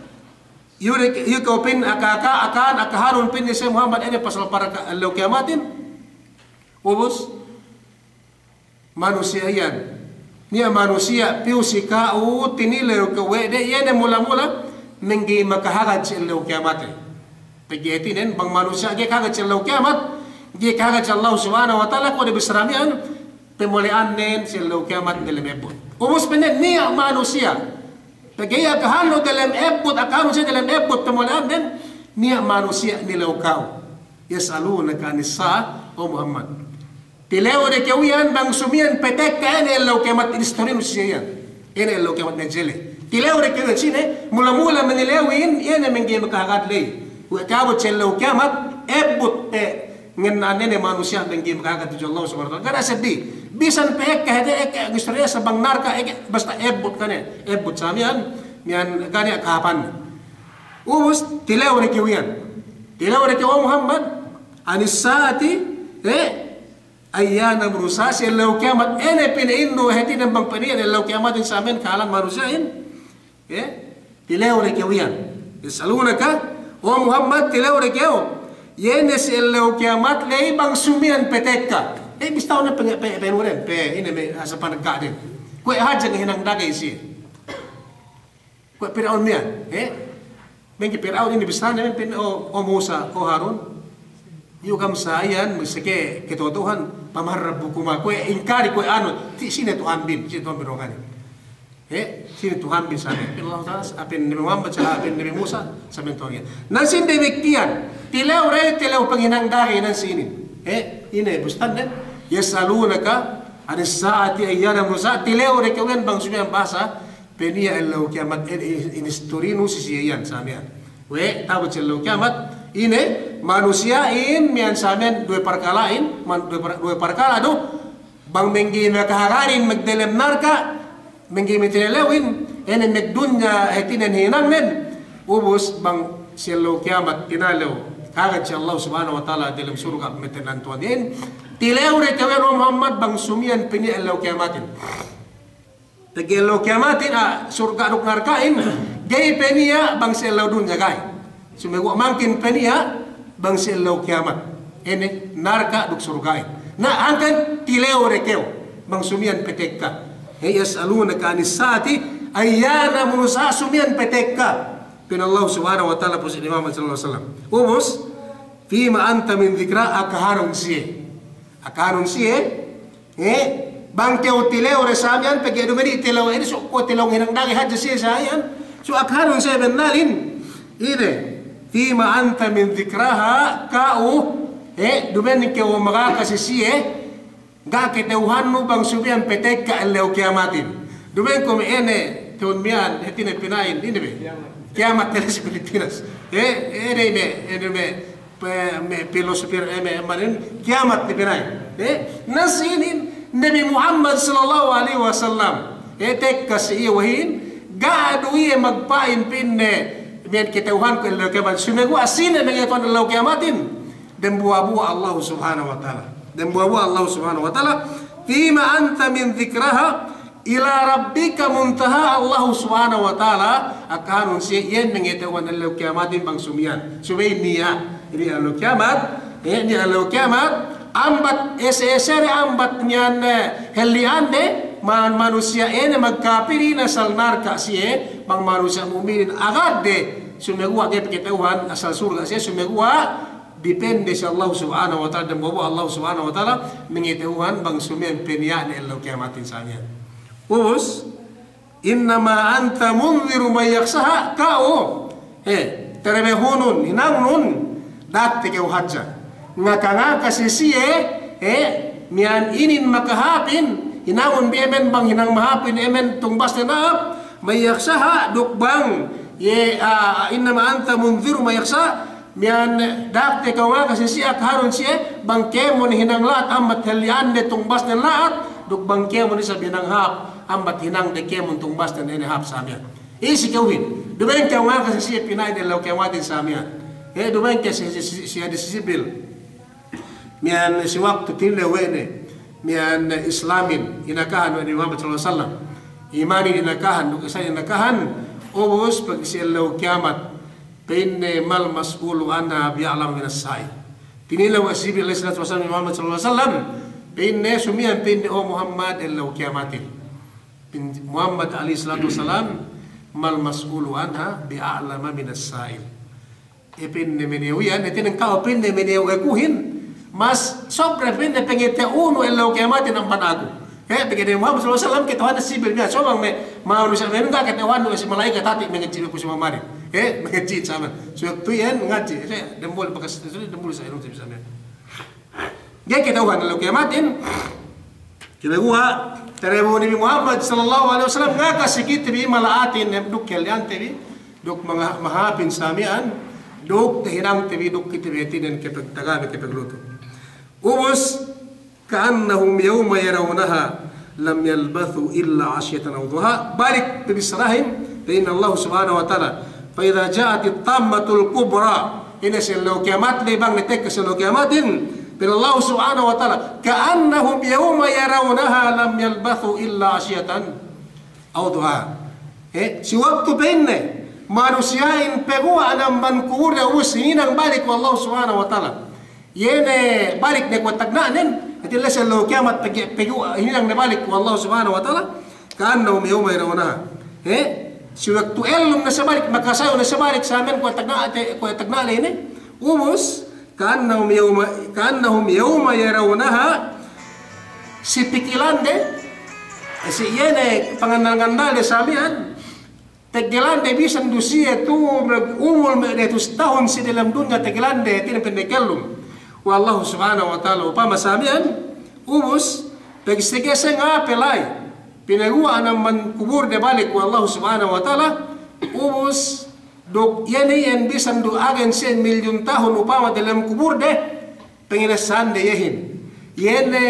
iyu de ke-, iyu kew pa'in aka-, aka-, akan, akahanun pa'in si Muhammad inin pasal para ka-, ellew kiyamatin. Ubus, manusiya' iyan. Niya' manusiya' piyu si ka'u tinilew kew we' de, iye ne mula-mula, mangga'i makahagad si ellew kiyamatin. Pegge' hātinen bang manusiya' ga'i kahagad si ellew kiyamat, ga'i kahagad si Allah Subhanahu wa Ta'ala, kuwe' de bissara miya'an, pamole'annen si ellew kiyamat delem ebbut. Ubus pa'inne niya' manusiya'. Pegge' iye akahanun delem ebbut, akahanun siye delem ebbut pamole'annen, niya' manusiya' nilew ka'u. Yas'alunaka anis sa'ah, o Muhammad. Tilew de kew iyan bang sumiyan patekka ine ellew kiyamat, inistorinu si iyan. Ine ellew kiyamat ne jele. Tilew de kew iyan sine, mula-mula manilewin, iye ne mangga'i makahagad ley. We' ta'abut si ellew kiyamat, ebbut pe ngenna'an ine manusiya' mangga'i makahagad tudju Allah Subhanahu wa Ta'ala. Ga' ne seddili. Bisan pe ekka, hede ekka, inistorinu sa bang narka', ekka, basta ebbut kane. Ebbut sa miya'an, miya'an ga' ne kahāpanne. Ubus, tilew de kew iyan. Tilew de kew, o Muhammad, anis sa'ati, eh, ayyana mursaha, si ellew kiyamat, ine pina'innu, hātinen bang pa'in iyan ellew kiyamatin sa miya'an kahalan manusiya'in, eh, tilew de kew iyan. Yas'alunaka, o Muhammad, tilew de kew. Iye ne si ellew kiyamat ley bang sumiyan patekka. Eh, bista'un ne pa'in, pa'in, pa'in uren, pa'in, ine me' asal panegga' den. Kuwe' hadja ngahinang dagey siye. Kuwe' Pir'aun miya'an, eh? Mengke Pir'aun inin bissāne, pa'in, o, o Musa, o Harun, iyu kam sa iyan, magseke ketotohan, faman rabbukuma, kuwe' ingkari, kuwe' anu, ti-, sine Tuhanbin, sine Tuhanbin dongane. Eh, sine Tuhanbin sa miya'an. Pa'in Allah Ta'ala, pa'in Nabi Muhammad, sa, pa'in Nabi Musa, sa miya'an Tuhanbin. Nan sine damikkiyan, tilew de, tilew panghinang dagey nan sinin. Eh, ine, bista'un ne, yas'alunaka anis sa'ati ayyana mursaha, tilew de kew iyan bang sumiyan bahasa, peniya' ellew kiyamat, in-, in-, inistorinu si siye iyan sa miya'an. We', ta'abut si ellew kiyamat, ine, manusiya'in miya'an sa miya'an duwe parkala'in, man-, duwe par-, duwe parkala' du, bang mangga'i makahagadin magdelem narka', mangga'i matilewin, ine magdunya hātinen hinangnen, ubus bang si ellew kiyamat tinalew, kahagad si Allah Subhanahu wa Ta'ala delem surga' matenantuwan iyan, tilew de kew iyan, o Muhammad, bang sumiyan peniya' ellew kiyamatin. Pegge' ellew kiyamatin, ah, surga' duk narka'in, ga'i peniya' bang si ellew dunya ga'i. Sumeguwa' mangkin peniya' bang si ellew kiyamat. Ine, narka' duk surga'in. Na, hangkan tilew de kew bang sumiyan patekka. He, yas'alunaka anis sa'ati ayyana mursaha, sumiyan patekka. Pa'in Allah Subhanahu wa Ta'ala pu si Nabi Muhammad sallallahu alaihi wasallam. Ubus, fima anta min dhikraha, akahanun siye. Akahanun siye, eh, bang kew tilew de sa miya'an, pegge' duma'in tilew, ine, so, kuwe' tilew ngahinang dagey hadja siye sa iyan. So, akahanun siye bennalin. Ine, fima anta min dhikraha, ka'u, eh, duma'in kew magaka si siye, ga' kata'uhannu bang sumiyan patekka ellew kiyamatin. Duma'in kuwe' me' ine, ta'uhun miya'an, hātinen pina'in, ine be? Kiyamat. Kiyamat ne si Pilipinas. Eh, ine me', ine me', pe-, me' pilosopi, eh, me', manin, kiyamat ne pina'in. Eh, na sinin, Nabi Muhammad sallallahu alaihi wasallam, eh, tekka si iye wahi'in, ga' du iye magpa'in pa'inne, miya'an kata'uhanku ellew kiyamat. Sumeguwa' sine mangatahu'an ellew kiyamatin? Dambuwa'-buwa' Allah Subhanahu wa Ta'ala. Dambuwa'-buwa' Allah Subhanahu wa Ta'ala. Fima anta min dhikraha, ila rabbika muntaha, Allah Subhanahu wa Ta'ala, akahanun siye iyan mangatahu'an ellew kiyamatin bang sumiyan. Subey niya', inin ellew kiyamat, eh, inin ellew kiyamat, ambat ese-ese de ambat niyan, eh, halli'an de, man-, manusiya' ine magkapirin asal narka' siye, bang manusiya' mu'minin agad de, sumeguwa' ga'i pakatahu'an asal surga' siye, sumeguwa' depende si Allah Subhanahu wa Ta'ala, dambuwa'-buwa' Allah Subhanahu wa Ta'ala mangatahu'an bang sumiyan peniya' ne ellew kiyamatin sa miya'an. Ubus, innama anta mundhiru man yakhshaha, ka'u, eh, tarabahunun, hinangnun, da'akte kew hadja. Ngaka-ngaka si siye, eh, miya'an inin makahāpin, hinangun bi emen bang hinang mahāpin emen tungbasnen hāp, man yakhshaha, duk bang, iye, ah, innama anta mundhiru man yakhshaha, miya'an da'akte kew ngaka si siye, akahanun siye, bang kēmon hinang la'at ambat halli'ande tungbasnen la'at, duk bang kēmon isab hinang hāp ambat hinangde kēmon tungbasnen ine hāp sa miya'an. Isi kewin, duma'in kew ngaka si siye pina'in ellew kiyamatin sa miya'an. Eh, duma'in kew si, si, si, si hadis Jibril. Miya'an si waktu tinilew we' ne, miya'an Islamin inakahan we' Nabi Muhammad sallallahu alaihi wasallam. Imanin inakahan, duk ihsanin inakahan, ubus pegge' si ellew kiyamat, pa'inne, "Mal mas'ulu anha bi a'lama minas sa'il." Tinilew we' si Jibril alaihi salatu wasallam Muhammad sallallahu alaihi wasallam, pa'inne, "Sumiyan," pa'inne, "O Muhammad, ellew kiyamatin." Pa'in Muhammad alaihi salatu wasalam, "Mal mas'ulu anha bi a'lama minas sa'il." E, pa'inne, meniyew iyan, hātinen ka'u, pa'inne, meniyew ekuhin, mas sobra, pa'inne, pangata'uhun ellew kiyamatin amban aku. E, pegge' Nabi Muhammad sallallahu alaihi wasallam kata'uhanne si Jibril, miya'an, so bang me' manusiya' me' ga' kata'uhanne si mala'ikat hāti mangadji' me' ku si mamarin. E, mangadji' saman. So waktu iyan ngadji', e, dambuwa' bakas, dambuwa' sa' ilung sa' bisa me'. Ga'i kata'uhan ellew kiyamatin. Kinaguwa', talewu Nabi Muhammad sallallahu alaihi wasallam ngaka si kite bi mala'atin, duk kelliyante bi, duk manga-, mahāpin sa miya'an, duk tahinangte bi, duk kite bi hātinen kapagtagame, kapaglutu. Ubus, "Ka'annahum yawma yarawnaha lam yalbathu illa 'ashiyatan aw duhaha." Balik pabissarahin, pa'in Allah Subhanahu wa Ta'ala, "Fa idha ja'atit tammatul kubra." Ine si ellew kiyamat ley bang ne tekka si ellew kiyamatin. Pa'in Allah Subhanahu wa Ta'ala, "Ka'annahum yawma yarawnaha lam yalbathu illa 'ashiyatan aw duhaha." E, si waktu pa'inne manusiya'in paguwa' ne amban kuburde ubus hininang balik we' Allah Subhanahu wa Ta'ala. Iye ne balik ne kuwe' tagna'nen, hāti la'i si ellew kiyamat pegge', pegge' hininang ne balik we' Allah Subhanahu wa Ta'ala, "Ka'annahum yawma yarawnaha." E, si waktu ellum ne siye balik, makasayu ne siye balik, sa miya'an kuwe' tagna', te-, kuwe' tagna' ley ne. Ubus, "Ka'annahum yawma, ka'annahum yawma yarawnaha." Si pikilande, si iye ne pangandal-ngandalde sa miya'an, teggelande bisan du siye tu'u me' umul me' dahatus tahun si delem dunya teggelande, hātinen pinakellum we' Allahu Subhanahu wa Ta'ala upama sa miya'an, ubus, pegge' si kese ngape la'i, pinaguwa' ne amban kuburde balik we' Allahu Subhanahu wa Ta'ala, ubus, duk iye ne iyan bisan du agen siye milyun tahun upama delem kuburde, pangilessahande iyehin. Iye ne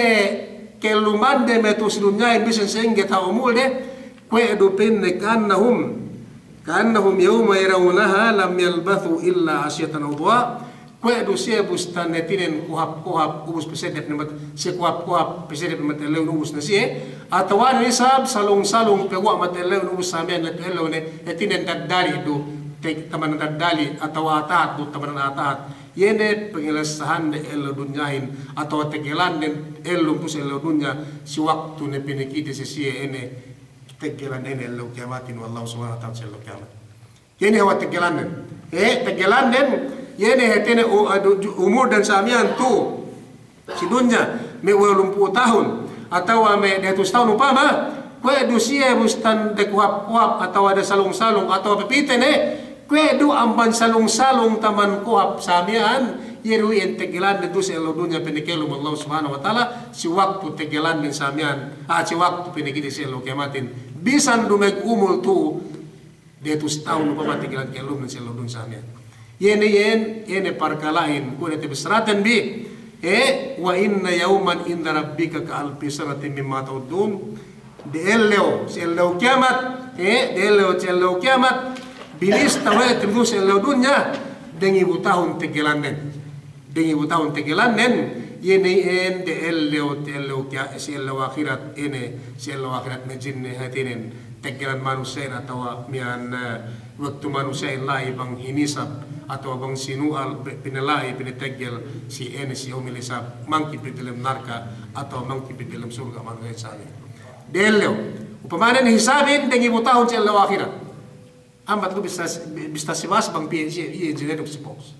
kellumande me' tu'u si dunyahin bisan sa'ingge tahun umulde, kuwe' du pa'inne ka'annahum, ka'annahum yawma yarawnaha lam yalbathu illa 'ashiyatan aw duhaha, kuwe' du siye bustan hātinen kohap-kohap, ubus pasedep ne mat-, siye kohap-kohap, pasedep ne mata ellewin ubus ne siye, atawa ne isab salung-salung paguwa' mata ellewin ubus sa miya'an ne tu ellew ne, hātinen daddali' du, te-, tamanan daddali', atawa atahat du, tamanan atahat. Iye ne pangilessahande ellew dunyahin, atawa teggelanden ellum tu'u si ellew dunya, si waktu ne pinakite si siye ine teggelan ine ellew kiyamatin we' Allahu Subhanahu wa Ta'ala si ellew kiyamat. Iye ne hawal teggelanden. E, teggelanden, iye ne hātinen u-, adu-, ju-, umulden sa miya'an tu'u si dunya, me' walumpū' tahun, atawa me' dahatus tahun upama, kuwe' du siye bustan dakohap-kohap, atawa dasalung-salung, atawa pepite ne, kuwe' du amban salung-salung taman kohap sa miya'an, iye du iyan teggelanden tu'u si ellew dunya pinakellum we' Allahu Subhanahu wa Ta'ala, si waktu teggelanden sa miya'an, a, si waktu pinakite si ellew kiyamatin, bisan du me' umul tu'u, dahatus tahun upama teggelan kellumnen si ellew dunya sa miya'an. Iye ne iyan, iye ne parkala'in, kuwe' ne tabissaraten bi. E, "Wa inna yawman 'inda rabbika ka alfi sanatin mimma ta'uddun." De ellew, si ellew kiyamat, e, de ellew, si ellew kiyamat, binista we' te bi tu'u si ellew dunya, dengibu tahun teggelanden. Dengibu tahun teggelannen, iye ne iyan de ellew, de ellew kiya-, si ellew ahirat ine, si ellew ahirat ne jinne hātinen, teggelan manusiya'in atawa miya'an, e, waktu manusiya'in la'i bang hinisab, atawa bang sinu'al, pe-, pinala'i, pinateggel, si ine, si yawmil hisab, mangkin pī delem narka', atawa mangkin pī delem surga' manusiya'in sali'. De ellew, upamane ne hisabin, dengibu tahun si ellew ahirat. Ambat lu bista, bista si bas bang piye iye, iye jineduk si pos.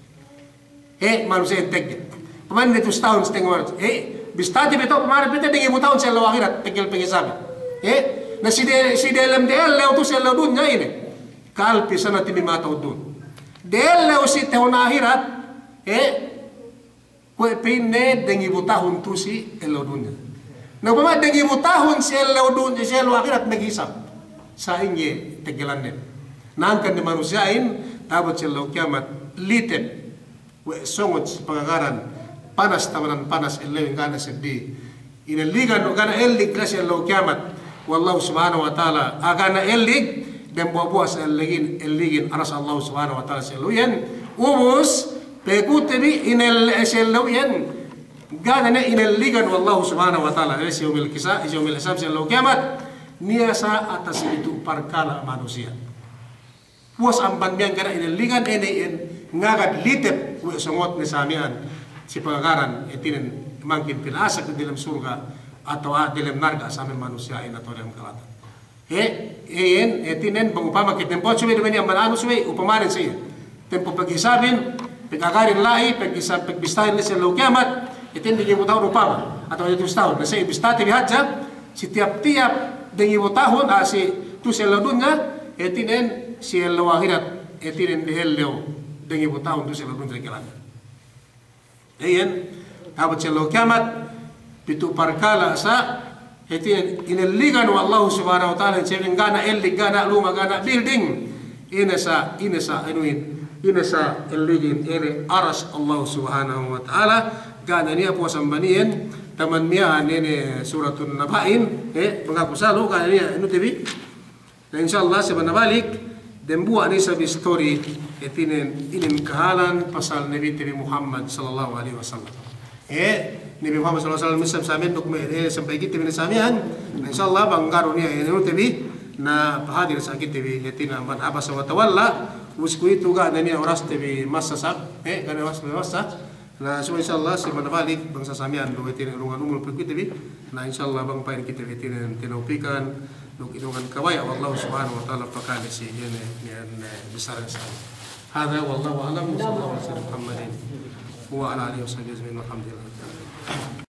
He, manusiya'in teggel. Pamane dahatus tahun si tengnga' manusiya'in. He, bista te bi tu'u pamane pite dengibu tahun si ellew ahirat, teggel pangisabin. He, na si de-, si delem de ellew tu'u si ellew dunya ine. Ka alfi sanatin mimma ta'uddun. De ellew si tahun ahirat, he, kuwe' pa'inne dengibu tahun tu'u si ellew dunya. Na upama dengibu tahun si ellew dunya, si ellew ahirat maghisab. Sa'ingge teggelannen. Na hangkan ne manusiya'in, ta'abut si ellew kiyamat, litep. We' songot si pangagaran, panas tamanan panas, ellewin ga' ne seddili. Inelligan, ga' ne ellig si ellew kiyamat we' Allahu Subhanahu wa Ta'ala, a, ga' ne ellig, dembuwa'-buwa' si elligin, elligin aras Allahu Subhanahu wa Ta'ala si ellew iyan, ubus, pekute bi inel-, si ellew iyan, Ga' ne inelligan we' Allahu Subhanahu wa Ta'ala, eh, si yawmil kisa-, si yawmil hisab, si ellew kiyamat, niya' sa' atas pitu' parkala' manusiya'. Puwas amban miya'an ga' ne inelligan, ine in ngagad litep we' songot ne sa' miya'an, si pangagaran, hātinen mangkin pinasek diyalem surga', atawa diyalem narka' sa' miya'an manusiya'in atawa diyalem kalatan. He, iyan, hātinen bang upama kite tempo subey duma'in iyan man anu subey, upamanen sa' iyan. Tempo paghisabin, pagagarin la'i, paghisab, pagbistahin la'i si ellew kiyamat, hātinen dengibu tahun upama, atawa datus tahun. Na sa' ibistahante bi hadja, si tiyap-tiyap dengibu tahun, ah, si, tu si ellew dunya, hātinen si ellew ahirat, hātinen bi ellew dengibu tahun tu si ellew dunya kēlan. Iyan, ta'abut si ellew kiyamat, pitu' parkala' sa', hātinen inelligan we' Allahu Subhanahu wa Ta'ala, hātinen ga' ne ellig, ga' ne luma', ga' ne building. Ine sa', ine sa', inuhin, ine sa' elligin, ere aras Allahu Subhanahu wa Ta'ala, ga' ne niya' puwas amban iyan, taman miya'an ine Suratun Naba'in, eh, bang aku salu, ga' ne niya' inu te bi. Na, insya Allah, si manabalik, dembuwa' ne isab story, hātinen, inin kahālan pasal Nabite bi Muhammad sallallahu alaihi wasallam. Eh, Nabi Muhammad sallallahu alaihi wasallam isab sa' miya'an duk me', eh, sampay kite bi ne sa' miya'an. Na, insya Allah, bang ga'i du niya' inu te bi, na pahadir sa' kite bi, hātinen amban abasa wa tawalla, ubus kuwe'itu ga' ne niya' oraste bi masa sa', eh, ga' ne oraste bi masa. Na, so, insya Allah, si manabalik, bang sa' sa' miya'an du hātinen urungan umul pe kite bi. Na, insya Allah, bang pa'in kite bi hātinen tinawpikan, duk inungan kabaya' we' Allahu Subhanahu wa Ta'ala pakale si iyan, iyan, eh, bisan sa'. Hadha wallahu a'lam, wa sallallahu ala sayyidina Muhammadin wa ala alihi wa sahbihi ajma'in, walhamdulillah.